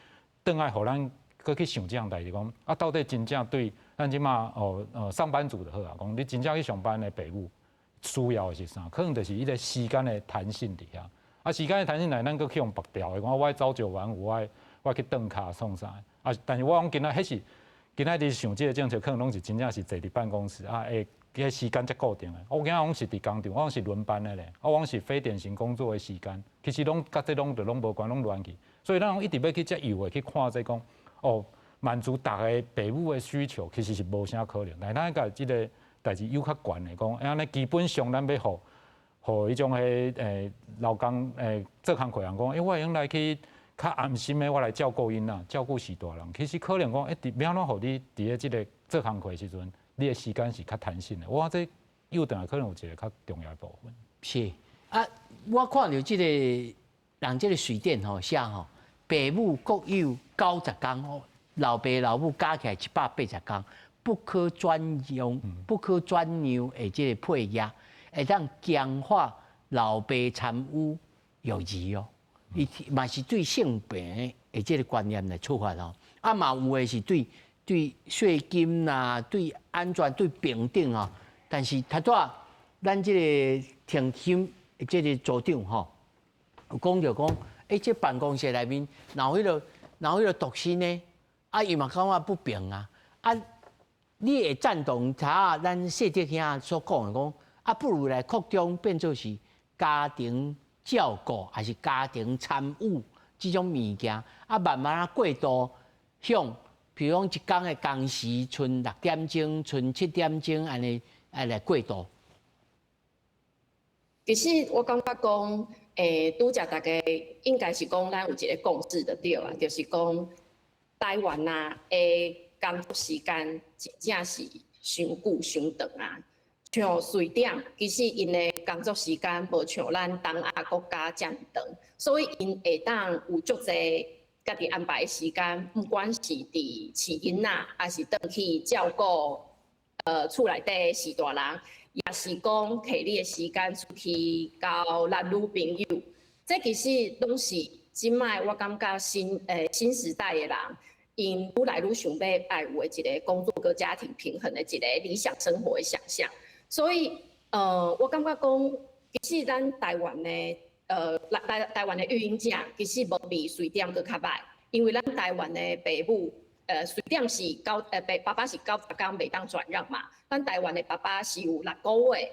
轉來予咱閣去想這項代誌，講啊，到底真正對咱這馬哦上班族就好啊，講你真正去上班的爸母，需要的是啥？可能就是彼个時間的彈性佇遐。啊，時間的彈性來，咱閣去予縛牢的，講我愛早朝晚午，我愛去轉跤創啥？啊，但是我講今仔彼是今仔日想這个政策，可能攏是真正是坐佇辦公室啊，會彼時間才固定的。我今仔講是佇工廠，我講是輪班的咧，我講是非典型工作的時間，其實攏佮這攏就攏無關，攏亂去。所以咱攏一直欲去遮幼的去看這講，哦，滿足逐个爸母的需求，其實是無啥可能。但咱共這个代誌又較懸的講，按呢基本上咱欲予予彼種彼勞工做工課人講，欸，我會用來去較安心的，我來照顧囡仔，照顧序大人。其實可能講，欸，欲按怎予你佇咧這个做工課的時陣，你的時間是較彈性的。我這又轉來可能有一个較重要的部分。是啊，我看著這个人這个瑞典吼寫吼，爸母各有90工哦，老爸老母加起來180工，不可轉讓、不可轉讓的這个配額，會當強化老爸參與育兒哦。伊嘛是對性別的這个觀念來出發哦。啊嘛有的是對稅金啦、對安全、對平等啊。但是頭拄仔咱這个停薪這个組長吼，有講著講，欸，這辦公室內面，若有彼个，若有彼個獨身的，啊，伊嘛感覺不平啊。啊，你會贊同頭咱謝德兄所講的講，啊，不如來擴張變做是家庭照顧，還是家庭參與這種物件，啊，慢慢仔過渡向，比如講一工的工時，賰6點鐘，賰7點鐘，按呢來過渡。其實我感覺講，拄才大家應該是講咱有一个共識就對啊，就是講台灣啊的工作時間真正是傷久傷長啊。像瑞典，其實𪜶的工作時間無像咱東亞國家遮爾長，所以𪜶會當有足濟家己安排的時間，毋管是佇飼囡仔，抑是轉去照顧厝內底序大人，抑是講摕你的時間出去交男女朋友，這其實攏是這擺我感覺新時代的人，𪜶愈來愈想欲愛有的一个工作佮家庭平衡的一个理想生活的想象。所以，我感覺講，其實咱台灣的，台灣的育嬰假其實無比瑞典閣較䆀，因為咱台灣的爸母，瑞典是九，爸爸是90工袂當轉讓嘛，咱台灣的爸爸是有6個月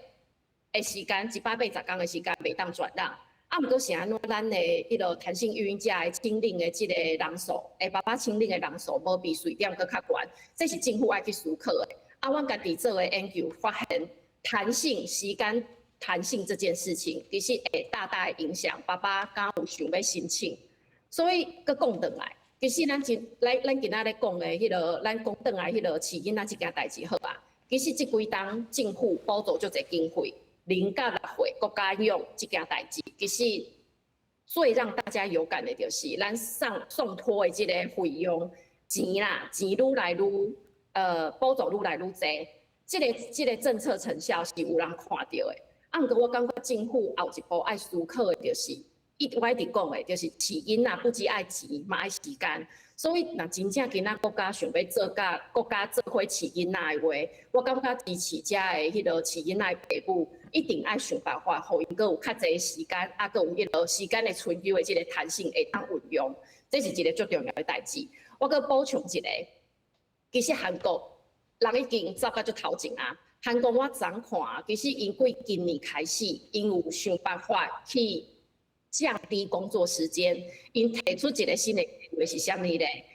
的時間，180工的時間袂當轉讓。啊，毋過是按怎，咱的彼个彈性育嬰假的請領的這个人數，爸爸請領的人數無比瑞典閣較懸，這是政府愛去思考的。啊，阮家己做的研究發現，彈性時間彈性這件事情，其實會大大影響爸爸敢有想欲申請。所以，閣講轉來，其實咱今來咱今仔咧講的彼个，咱講轉來彼个飼囡仔這件代誌好啊。其實這幾冬政府補助足濟經費，0到6歲國家養這件代誌，其實最讓大家有感的就是咱送托的這个費用錢啦，錢愈來愈補助愈來愈濟。這个政策成效是有人看著的。啊，毋過我感覺政府後一步愛思考的就是，我一直講的，就是飼囡仔不只愛錢，嘛愛時間。所以，若真正今仔國家想欲做佮國家做伙飼囡仔的話，我感覺支持遮的彼个飼囡仔的爸母，一定愛想辦法，予𪜶閣有較濟時間，啊，閣有彼个時間的存留的這个彈性會當運用，這是一个足重要的代誌。我閣補充一个，其實韓國人已經走甲足頭前啊。韓國我昨看，其實𪜶對今年開始，𪜶有想辦法去降低工作時間，𪜶提出一个新的計劃是啥物咧？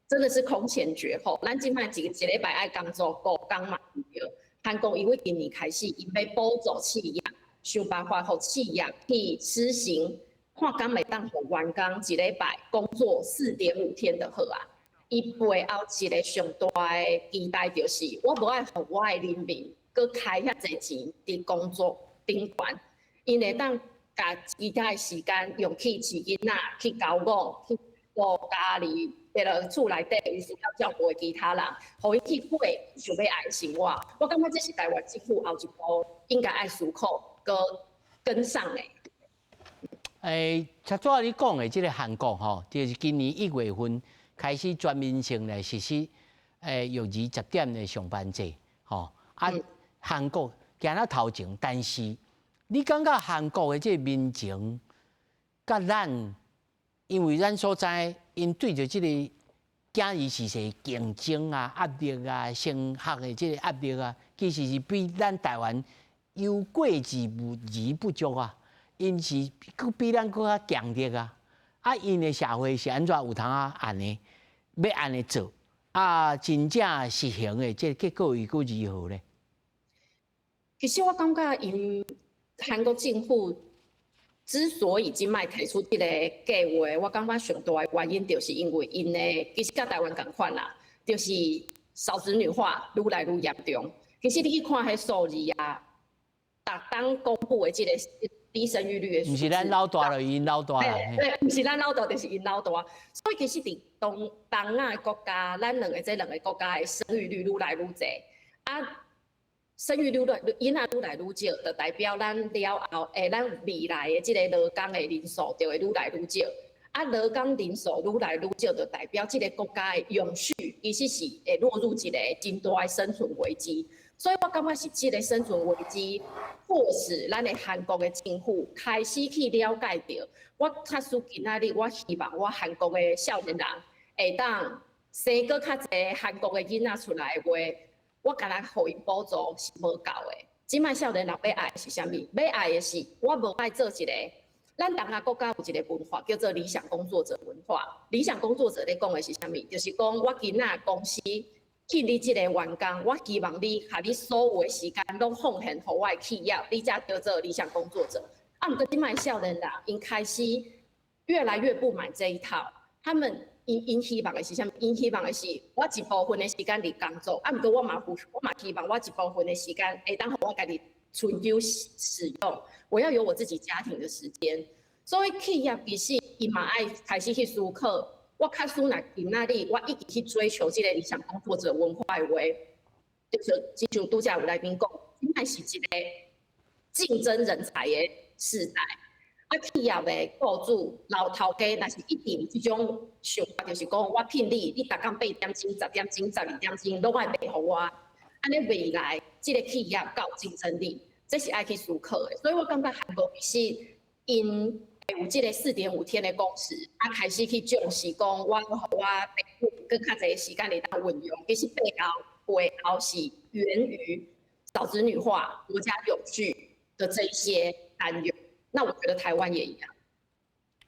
真的是空前絕後。咱這擺一一禮拜愛工作5工嘛，對。韓國因為今年開始，𪜶欲補助企業，想辦法予企業去實行，看敢會當予員工一禮拜工作4.5天就好啊。伊背後一个上大的期待就是，我無愛予我的人民閣開遐濟錢佇工作頂懸，𪜶會當共其他的時間用去飼囡仔、去交往、去顧家裡，彼个厝內底有需要照顧的其他人，予𪜶去過想欲愛的生活。我感覺這是台灣政府後一步應該愛思考、閣跟上的。頭拄仔你講的這个韓國吼，就是今年1月份開始全面性來實施育兒十點的上班制，吼啊，韓國行到頭前，但是你感覺韓國的這個民情，佮咱，因為咱所知，𪜶對著這個囝兒是勢競爭啊、壓力啊、升學的這個壓力啊，其實是比咱台灣有過之而不足啊。𪜶是閣比咱閣較強烈啊！啊，𪜶的社會是按怎有通啊按呢？欲按呢做啊？真正實行的這個結果伊閣如何咧？其實我感覺，𪜶韓國政府之所以這擺提出這個計劃，我感覺上大的原因就是因為𪜶的其實佮台灣仝款啦，就是少子女化愈來愈嚴重。其實你去看彼數字啊，逐冬公布的這個低生育率的數字，毋是咱老大就𪜶老大啦。對，毋是咱老大，就是𪜶老大。所以其實佇東東亞的國家，咱兩個這兩個國家的生育率愈來愈濟，啊，生育率愈囡仔愈來愈少，就代表咱了後，咱未來的這個勞工的人數就會愈來愈少。啊，勞工人數愈來愈少，就代表這個國家的永續其實是會落入一個真大的生存危機。所以我感覺是這個生存危機，迫使咱的韓國的政府開始去了解著。我假使今仔日，我希望我韓國的少年人會當生閣較濟韓國的囡仔出來的話，我干焦予𪜶補助是無夠的。這擺少年人欲愛的是啥物？欲愛的是我無愛做一個。咱東亞國家有一個文化叫做理想工作者文化。理想工作者咧講的是啥物？就是講我今仔公司聘你這個員工，我希望你共你所有的時間攏奉獻予我的企業，你才叫做理想工作者。啊，毋過這擺少年人，𪜶開始越來越不滿這一套。他們𪜶希望的是啥物？𪜶希望的是我一部分的時間佇工作，啊，毋過我嘛希望我一部分的時間會當予我家己存有使用。我要有我自己家庭的時間。所以企業其實伊嘛愛開始去思考。我假使若今仔日我一直去追求這個理想工作者文化的話，就是親像拄才有來賓講，這擺是一個競爭人才的時代。啊，企業的雇主老頭家若是一直有這種想法，就是講我聘你，你逐工8點鐘、10點鐘、12點鐘攏愛賣予我，按呢未來這個企業夠有競爭力，這是愛去思考的。所以我感覺韓國其實𪜶有這個4.5天的工時，啊，開始去重視講，我予我爸母閣較濟時間會當運用。其實背後是源於少子女化、國家永續的這一些擔憂。那我覺得台灣也一樣。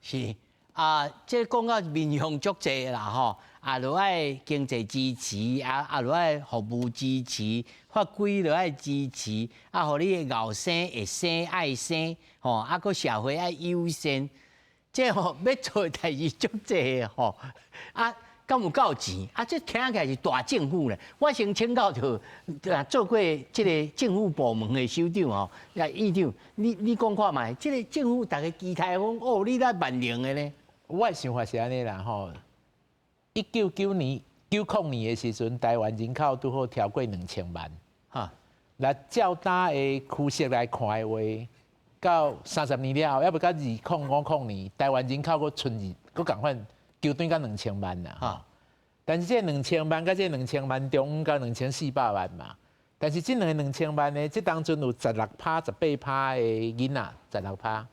是啊，這講到面向足濟啦吼，啊，著愛經濟支持，啊啊，著愛服務支持，法規著愛支持，啊，予你的後生會生愛生，吼，啊，閣社會愛友善，這吼欲做的代誌足濟吼，啊，敢有夠錢？啊，這聽起來是大政府咧。我先請教著，做過這個政府部門的首長吼，啊，議長，你講看覓？這個政府逐家期待講，哦，你來萬能的呢？我的想法是按呢啦吼，1999年90年的時陣，台灣人口拄好超過2000萬。那照今的趨勢來看的話，到30年了後，猶未到2050年，台灣人口閣賰二，閣仝款，求轉到兩千萬啦。但是這兩千萬佮這兩千萬中到2400萬嘛。但是這兩個兩千萬呢，這當陣有16趴、18趴的囡仔，十六趴。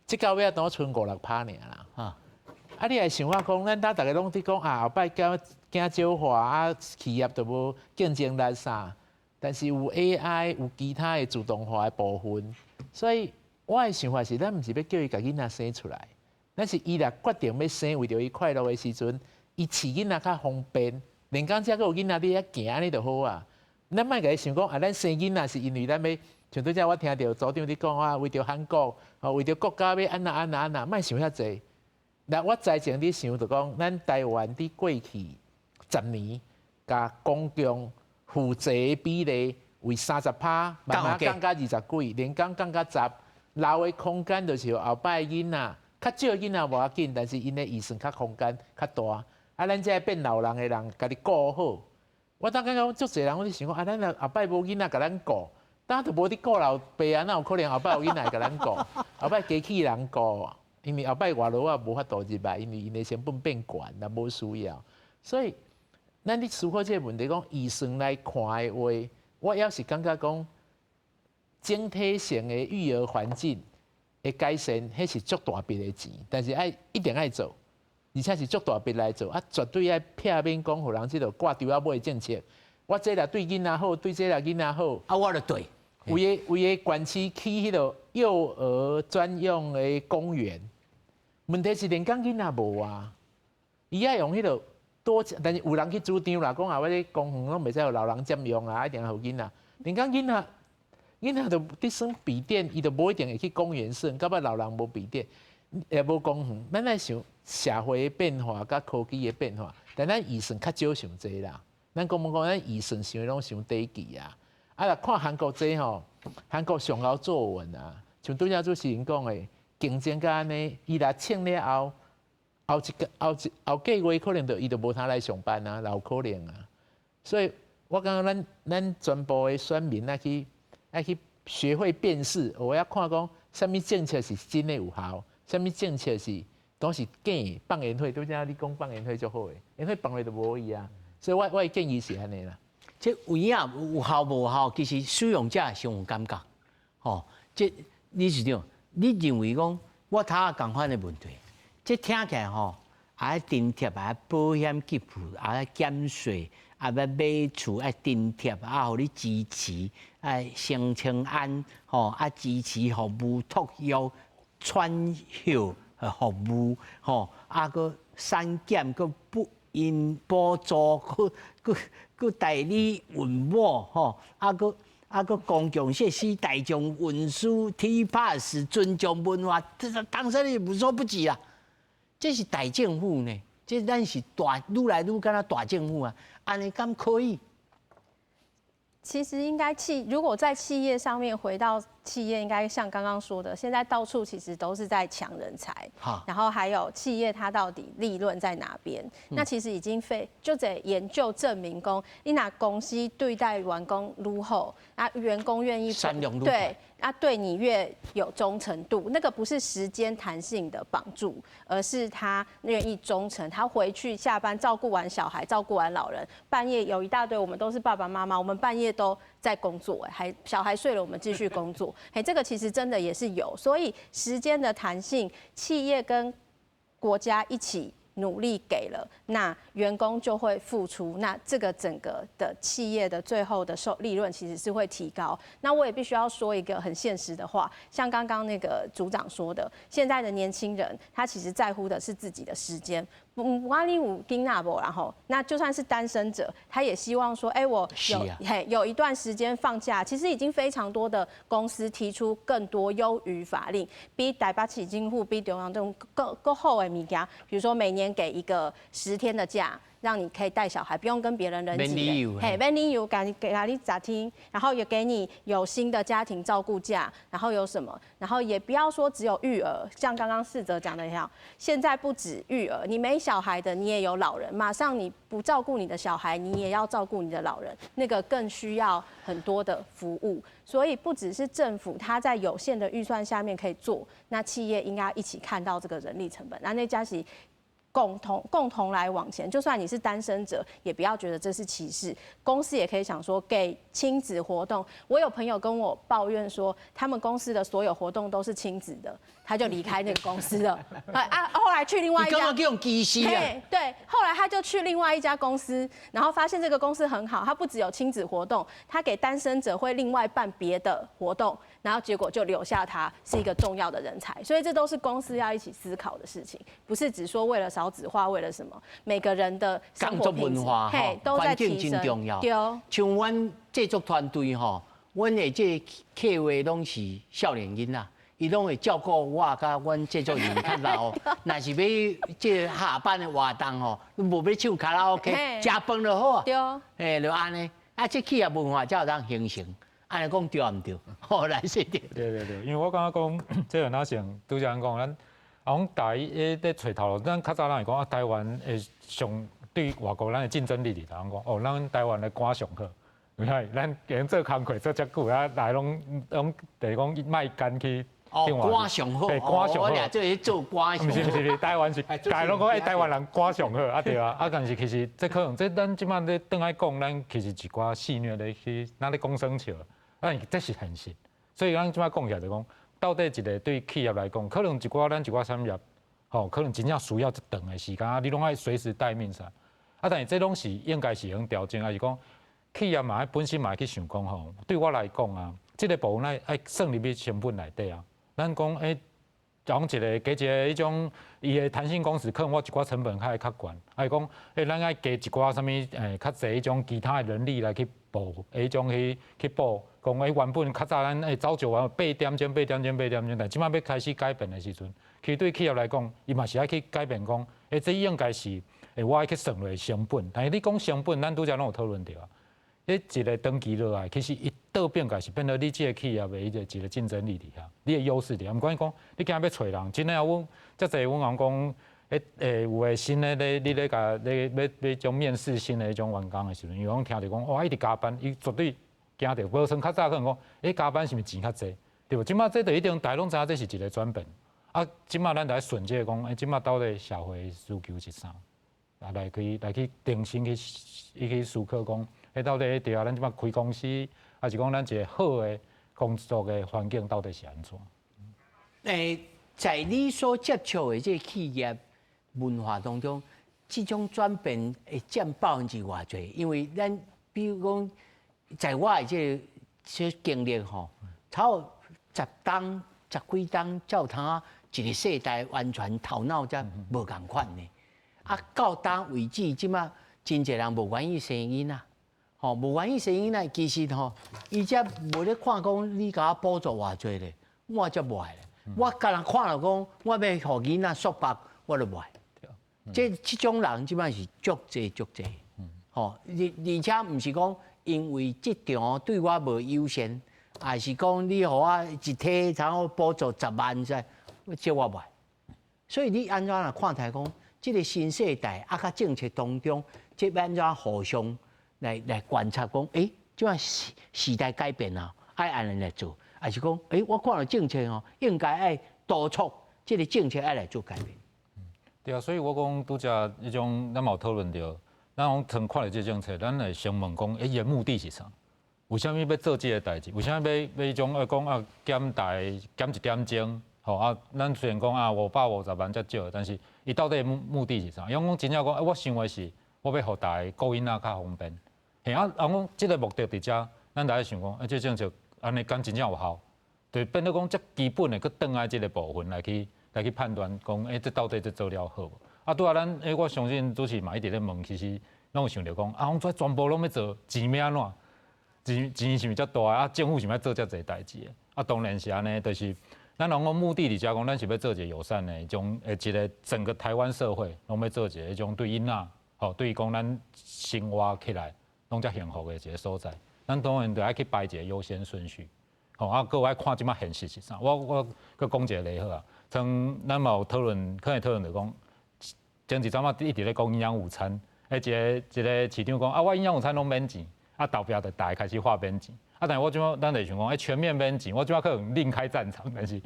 這到尾仔當賰五六趴爾啦。啊，你來想看講，咱呾逐家攏佇講啊，後擺驚驚少化啊，企業就無競爭力啥。但是有 AI 有其他的自動化的部分，所以我的想法是，咱毋是欲叫伊共囡仔生出來，咱是伊若決定欲生，為著伊快樂的時陣，伊飼囡仔較方便，連講遮閣有囡仔佇遐行按呢就好啊。咱莫共伊想講啊，咱生囡仔是因為咱欲像拄才我聽著組長佇講啊，為著韓國，吼為著國家欲按怎按怎按怎，莫想遐濟。那我之前佇想就講，咱台灣佇過去10年，共公共負債的比例為30趴，慢慢降到20幾，連講降到十，留的空間就是後擺囡仔，較少囡仔無要緊，但是𪜶的預算較空間較大。啊，咱這个變老人的人，家己顧好。我當感覺足濟人，我咧想講，啊，咱若後擺無囡仔共咱顧，當都無佇顧老爸啊，哪有可能後擺有囡仔會共咱顧？後擺機器人顧，因為後擺外勞仔無法度入來，因為𪜶的成本變懸，也無需要。所以，咱佇思考這個問題，講預算來看的話，我猶是感覺講，整體性的育兒環境的改善，彼是足大筆的錢，但是愛一定愛做，而且是足大筆來做，啊，絕對愛避免講，予人這個掛豬仔尾政策。我這若對囡仔好，對這若囡仔好，啊，我就對。為个縣市起彼個幼兒專用的公園，問題是連港囡仔無啊，伊愛用彼個多，但是有人去主張啦，講啊，我這公園攏袂使予老人佔用啊，一定予囡仔。連港囡仔，囡仔就佇耍筆電，伊就無一定會去公園耍，到尾老人無筆電，也無公園。咱愛想社會的變化佮科技的變化，但咱預算較少傷濟啦。咱講無講，咱預算想的攏傷低級啊！啊，若看韓國這吼，韓國上𠢕作文啊，像拄才主持人講的，競爭甲按呢，伊若請了後，後一個後一後幾月可能就伊就無通來上班啊，也有可能啊。所以我感覺咱全部的選民愛去學會辨識，我要看講啥物政策是真的有效，啥物政策是都是假的放煙火，拄才你講放煙火足好的，煙火放落就無去啊。所以我的建議是按呢啦。這有影有效無效，其實使用者上有感覺。吼，這理事長，你認為講我頭仔仝款的問題，這聽起來吼，愛津貼，愛保險給付，愛減稅，愛欲買厝，愛津貼，啊，予你支持，愛聲稱安，吼，啊支持服務托育、產後服務，吼，啊，閣產檢，閣不孕補助，閣閣閣代理孕母，吼，啊，閣啊，閣公共設施、大眾運輸、T pass、尊重文化，這個當然你無所不至啊！這是大政府呢，這咱是大愈來愈敢若大政府啊，按呢敢可以？其實應該如果在企業上面回到企業，應該像剛剛說的，現在到處其實都是在搶人才，然後還有企業它到底利潤在哪邊？那其實已經非就得研究證明講，你若公司對待員工愈好，啊，員工願意對，啊，對你越有忠誠度，那個不是時間彈性的綁住，而是他願意忠誠，他回去下班照顧完小孩，照顧完老人，半夜有一大堆，我們都是爸爸媽媽，我們半夜都在工作，還小孩睡了，我們繼續工作。嘿，這個其實真的也是有，所以時間的彈性，企業跟國家一起努力給了，那員工就會付出，那這個整個的企業的最後的收利潤其實是會提高。那我也必須要說一個很現實的話，像剛剛那個組長說的，現在的年輕人他其實在乎的是自己的時間。毋管你有囡仔無，然後那就算是單身者，他也希望說，哎，我有嘿有一段時間放假。其實已經非常多的公司提出更多優於法令，比台北市政府、比中央政府閣閣好的物件，比如說每年給一個10天的假，讓你可以帶小孩，不用跟別人人擠。嘿，免理由，給你10天，然後也給你有薪的家庭照顧假，然後有什麼？然後也不要說只有育兒，像剛剛世澤講的一樣，現在不止育兒，你沒小孩的，你也有老人，馬上你不照顧你的小孩，你也要照顧你的老人，那個更需要很多的服務。所以不只是政府，他在有限的預算下面可以做，那企業應該一起看到這個人力成本。那那家是共同來往前，就算你是單身者，也不要覺得這是歧視。公司也可以想說，給親子活動。我有朋友跟我抱怨說，他們公司的所有活動都是親子的，他就離開那個公司了。啊，後來去另外一家，用歧視啊？對，後來他就去另外一家公司，然後發現這個公司很好，他不只有親子活動，他給單身者會另外辦別的活動，然後結果就留下他是一個重要的人才。所以這都是公司要一起思考的事情，不是只說為了少子化，為了什麼？每個人的工作文化嘿，都在提升。真重要。對，像阮製作團隊吼，阮的這客戶攏是少年囡仔，伊攏會照顧我佮阮製作人較老。若是欲這下班的活動吼，無欲唱卡拉 OK，食飯就好啊。對。嘿，就按呢。啊，這企業文化才有通形成。按呢講對毋對？好，來說對。對對對，因為我感覺講，這個若像拄才講，咱啊，阮台咧揣頭路，咱較早咱會講啊，台灣的上對外國咱的競爭力佇佗？講哦，咱台灣的歌上好，有影？咱會做工課做遮久啊，來攏攏就是講莫干去。哦，歌上好，對，歌上好。我俩這是做歌毋是毋是，毋是，台灣是，大家攏講欸，台灣人歌上好啊對啊，啊但是其實這可能這咱這擺咧轉來講，咱其實一寡戲謔咧去，咱咧講耍笑，但這是現實。所以咱這擺講起來就講，到底一個對企業來講，可能一寡咱一寡產業，吼，可能真正需要這長的時間啊，你攏愛隨時待命啥。啊，但是這攏是應該是用調整，抑是講企業嘛，本身嘛愛去想講吼，對我來講啊，這個部分愛算入去成本內底啊。咱講欸，講一個加一個彼種伊的彈性工時，可能我一寡成本較會較懸，抑是講欸，咱愛加一寡啥物欸，較濟彼種其他的人力來去補，彼種去補，講欸原本較早咱欸早就完八點鐘、八點鐘、八點鐘，但這擺欲開始改變的時陣，其實對企業來講，伊嘛是愛去改變講，欸，這應該是欸我愛去算落成本，但是你講成本，咱拄才攏有討論著啊。彼一個長期落來，其實伊倒變來是變做你這個企業的一個競爭力佇遐，你的優勢佇遐。毋管講你今仔欲揣人，真的啊，阮遮濟阮翁講，欸有的新的咧，你咧共咧欲欲種面試新的彼種員工的時陣，伊攏聽著講，哇，一直加班，伊絕對驚著。無像較早可能講，欸，加班是毋是錢較濟？對無？這擺這就一定大家攏知影，這是一個轉變。啊，這擺咱就愛順這個講，欸，這擺到底社會需求是啥？啊，來去重新去思考講。欸，到底對啊，咱這擺開公司，抑是講咱一個好的工作的環境到底是按怎？欸，在你所接觸的這個企業文化當中，這種轉變會佔百分之偌濟？因為咱比如講，在我的這個經歷吼，差不多十冬、十幾冬，才有通一個世代完全頭腦才無仝款呢。啊，到今為止，這擺真濟人無願意生囡仔。吼，無願意生囡仔，其實吼，伊才無咧看講你共我補助偌濟咧，我才無愛咧。我干焦看著講，我欲予囡仔束縛，我就無愛。這種人這擺是足濟足濟。吼，而且毋是講因為職場對我無優先，抑是講你予我一體差不多補助10萬這，這我無愛。所以你按怎來看待講，這個新世代啊，佮政策當中，這欲按怎互相來觀察講，欸，這擺時代改變啊，愛按呢來做，抑是講，欸，我看著政策吼，應該愛督促這個政策愛來做改變。對啊，所以我講拄才彼種，咱嘛有討論著，咱講曾看著這個政策，咱會先問講，欸，伊的目的是啥？為啥物欲做這個代誌？為啥物欲彼種愛講啊減大減一點鐘？吼啊，咱雖然講啊550萬遮少，但是伊到底目的是啥？伊講真正講，我想的是，我欲予大家顧囡仔較方便。嘿啊，啊講這個目的佇遮，咱就愛想講，啊，這政策按呢敢真正有效？就變做講遮基本的，閣轉來這個部分來去判斷，講，欸，這到底這做了好無？啊，拄仔咱，欸，我相信主持嘛一直咧問，其實攏有想著講，啊，講這全部攏欲做，錢欲按怎？錢是毋是遮大？啊，政府是毋是愛做遮濟代誌？啊，當然是按呢，就是咱攏講目的佇遮講，咱是欲做一個友善的種，欸，一個整個台灣社會攏欲做一個彼種對囡仔，吼，對講咱生活起來攏遮幸福的一個所在。咱當然就愛去排一個優先順序，吼，啊，閣有愛看這擺現實是啥。我閣講一個例好啊，像咱嘛有討論，可能討論著講，前一陣仔一直咧講營養午餐，欸，一個市長講啊，我營養午餐攏免錢，啊，後壁就大家開始話免錢，啊，但是我這擺咱就想講，欸，全面免錢，我這擺可能另開戰場，但是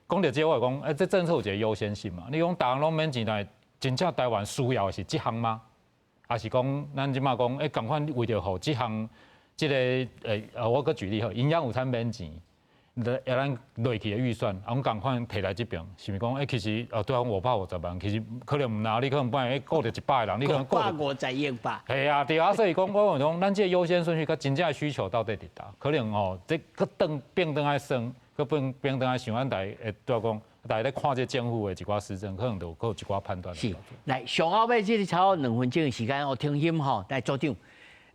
講著這個，我會講，欸，這政策有一個優先性嘛。你講逐項攏免錢，但是真正台灣需要的是這項嗎？抑是講咱這擺講，欸，仝款為著予這項，這個欸，我閣舉例好，營養午餐免錢，啊咱落去的預算，啊，阮仝款提來這邊，是毋是講，欸，其實哦，對啊，550萬，其實可能毋若，你可能本來顧著100個人，你可能顧50億吧。嘿啊，對啊，所以講我講，咱這個優先順序佮真正的需求到底佇佗？可能吼，這閣轉變轉愛算，閣變變轉愛想，咱大家會對講，大家咧看這政府的一寡施政，可能就閣有一寡判斷。是，來上後尾這個差不多2分鐘的時間，我聽欣吼來組長，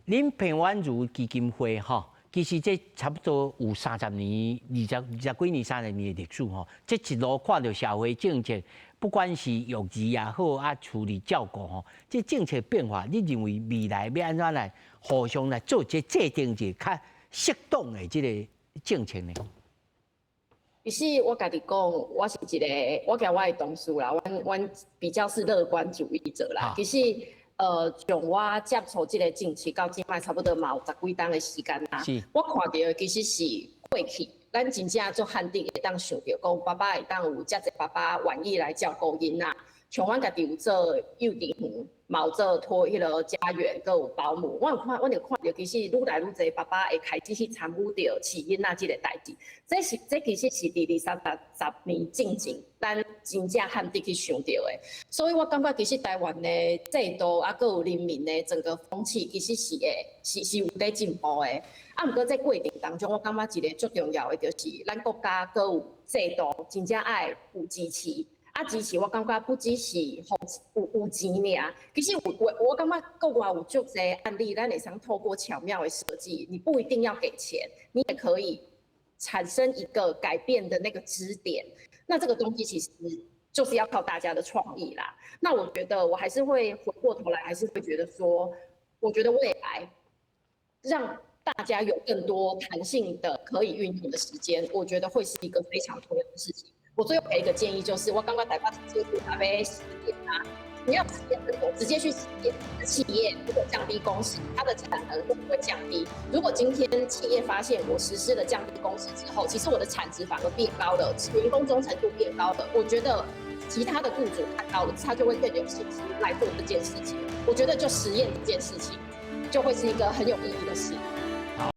恁彭婉如基金會吼，其實這差不多有30年、20幾年、30年的歷史吼。這一路看著社會政策，不管是育兒也好，啊處理照顧吼，這政策變化，你認為未來欲按怎來互相來做這制定一個較適當的這個政策呢？其實我家己講，我是一個，我佮我的同事啦，阮比較是樂觀主義者啦。其實，從我接觸這個政策到這擺，差不多嘛有十幾冬的時間啦。我看著的其實是過去，咱真正足罕得會當想著講，爸爸會當有遮濟爸爸願意來照顧囡仔。像阮家己有做幼稚園，嘛有做托彼个家園，閣有保姆。我有看，阮就看著其實愈來愈濟爸爸會開始去參與著飼囡仔這个代誌。這是這其實是佇二三十年進前，咱真正罕得去想著的。所以我感覺其實台灣的制度啊，閣有人民的整個風氣，其實是會是是有佇進步的。啊，毋過這過程當中，我感覺一个足重要的就是，咱國家閣有制度，真正愛有支持。啊，支持我感覺不只是予有錢爾，其實有我感覺國外有足濟案例，咱會使透過巧妙的設計，你不一定要給錢，你也可以產生一個改變的那個支點。那這個東西其實就是要靠大家的創意啦。那我覺得我還是會回過頭來，還是會覺得說，我覺得未來讓大家有更多彈性的可以運用的時間，我覺得會是一個非常重要的事情。我最後給一個建議，就是我感覺台北市政府欲實驗啊，不要實驗這個，直接去實驗企業如果降低工時，它的產能會不會降低？如果今天企業發現我實施了降低工時之後，其實我的產值反而變高了，員工忠誠度變高了，我覺得其他的僱主看到了，他就會更有信心來做這件事情。我覺得就實驗這件事情，就會是一個很有意義的事。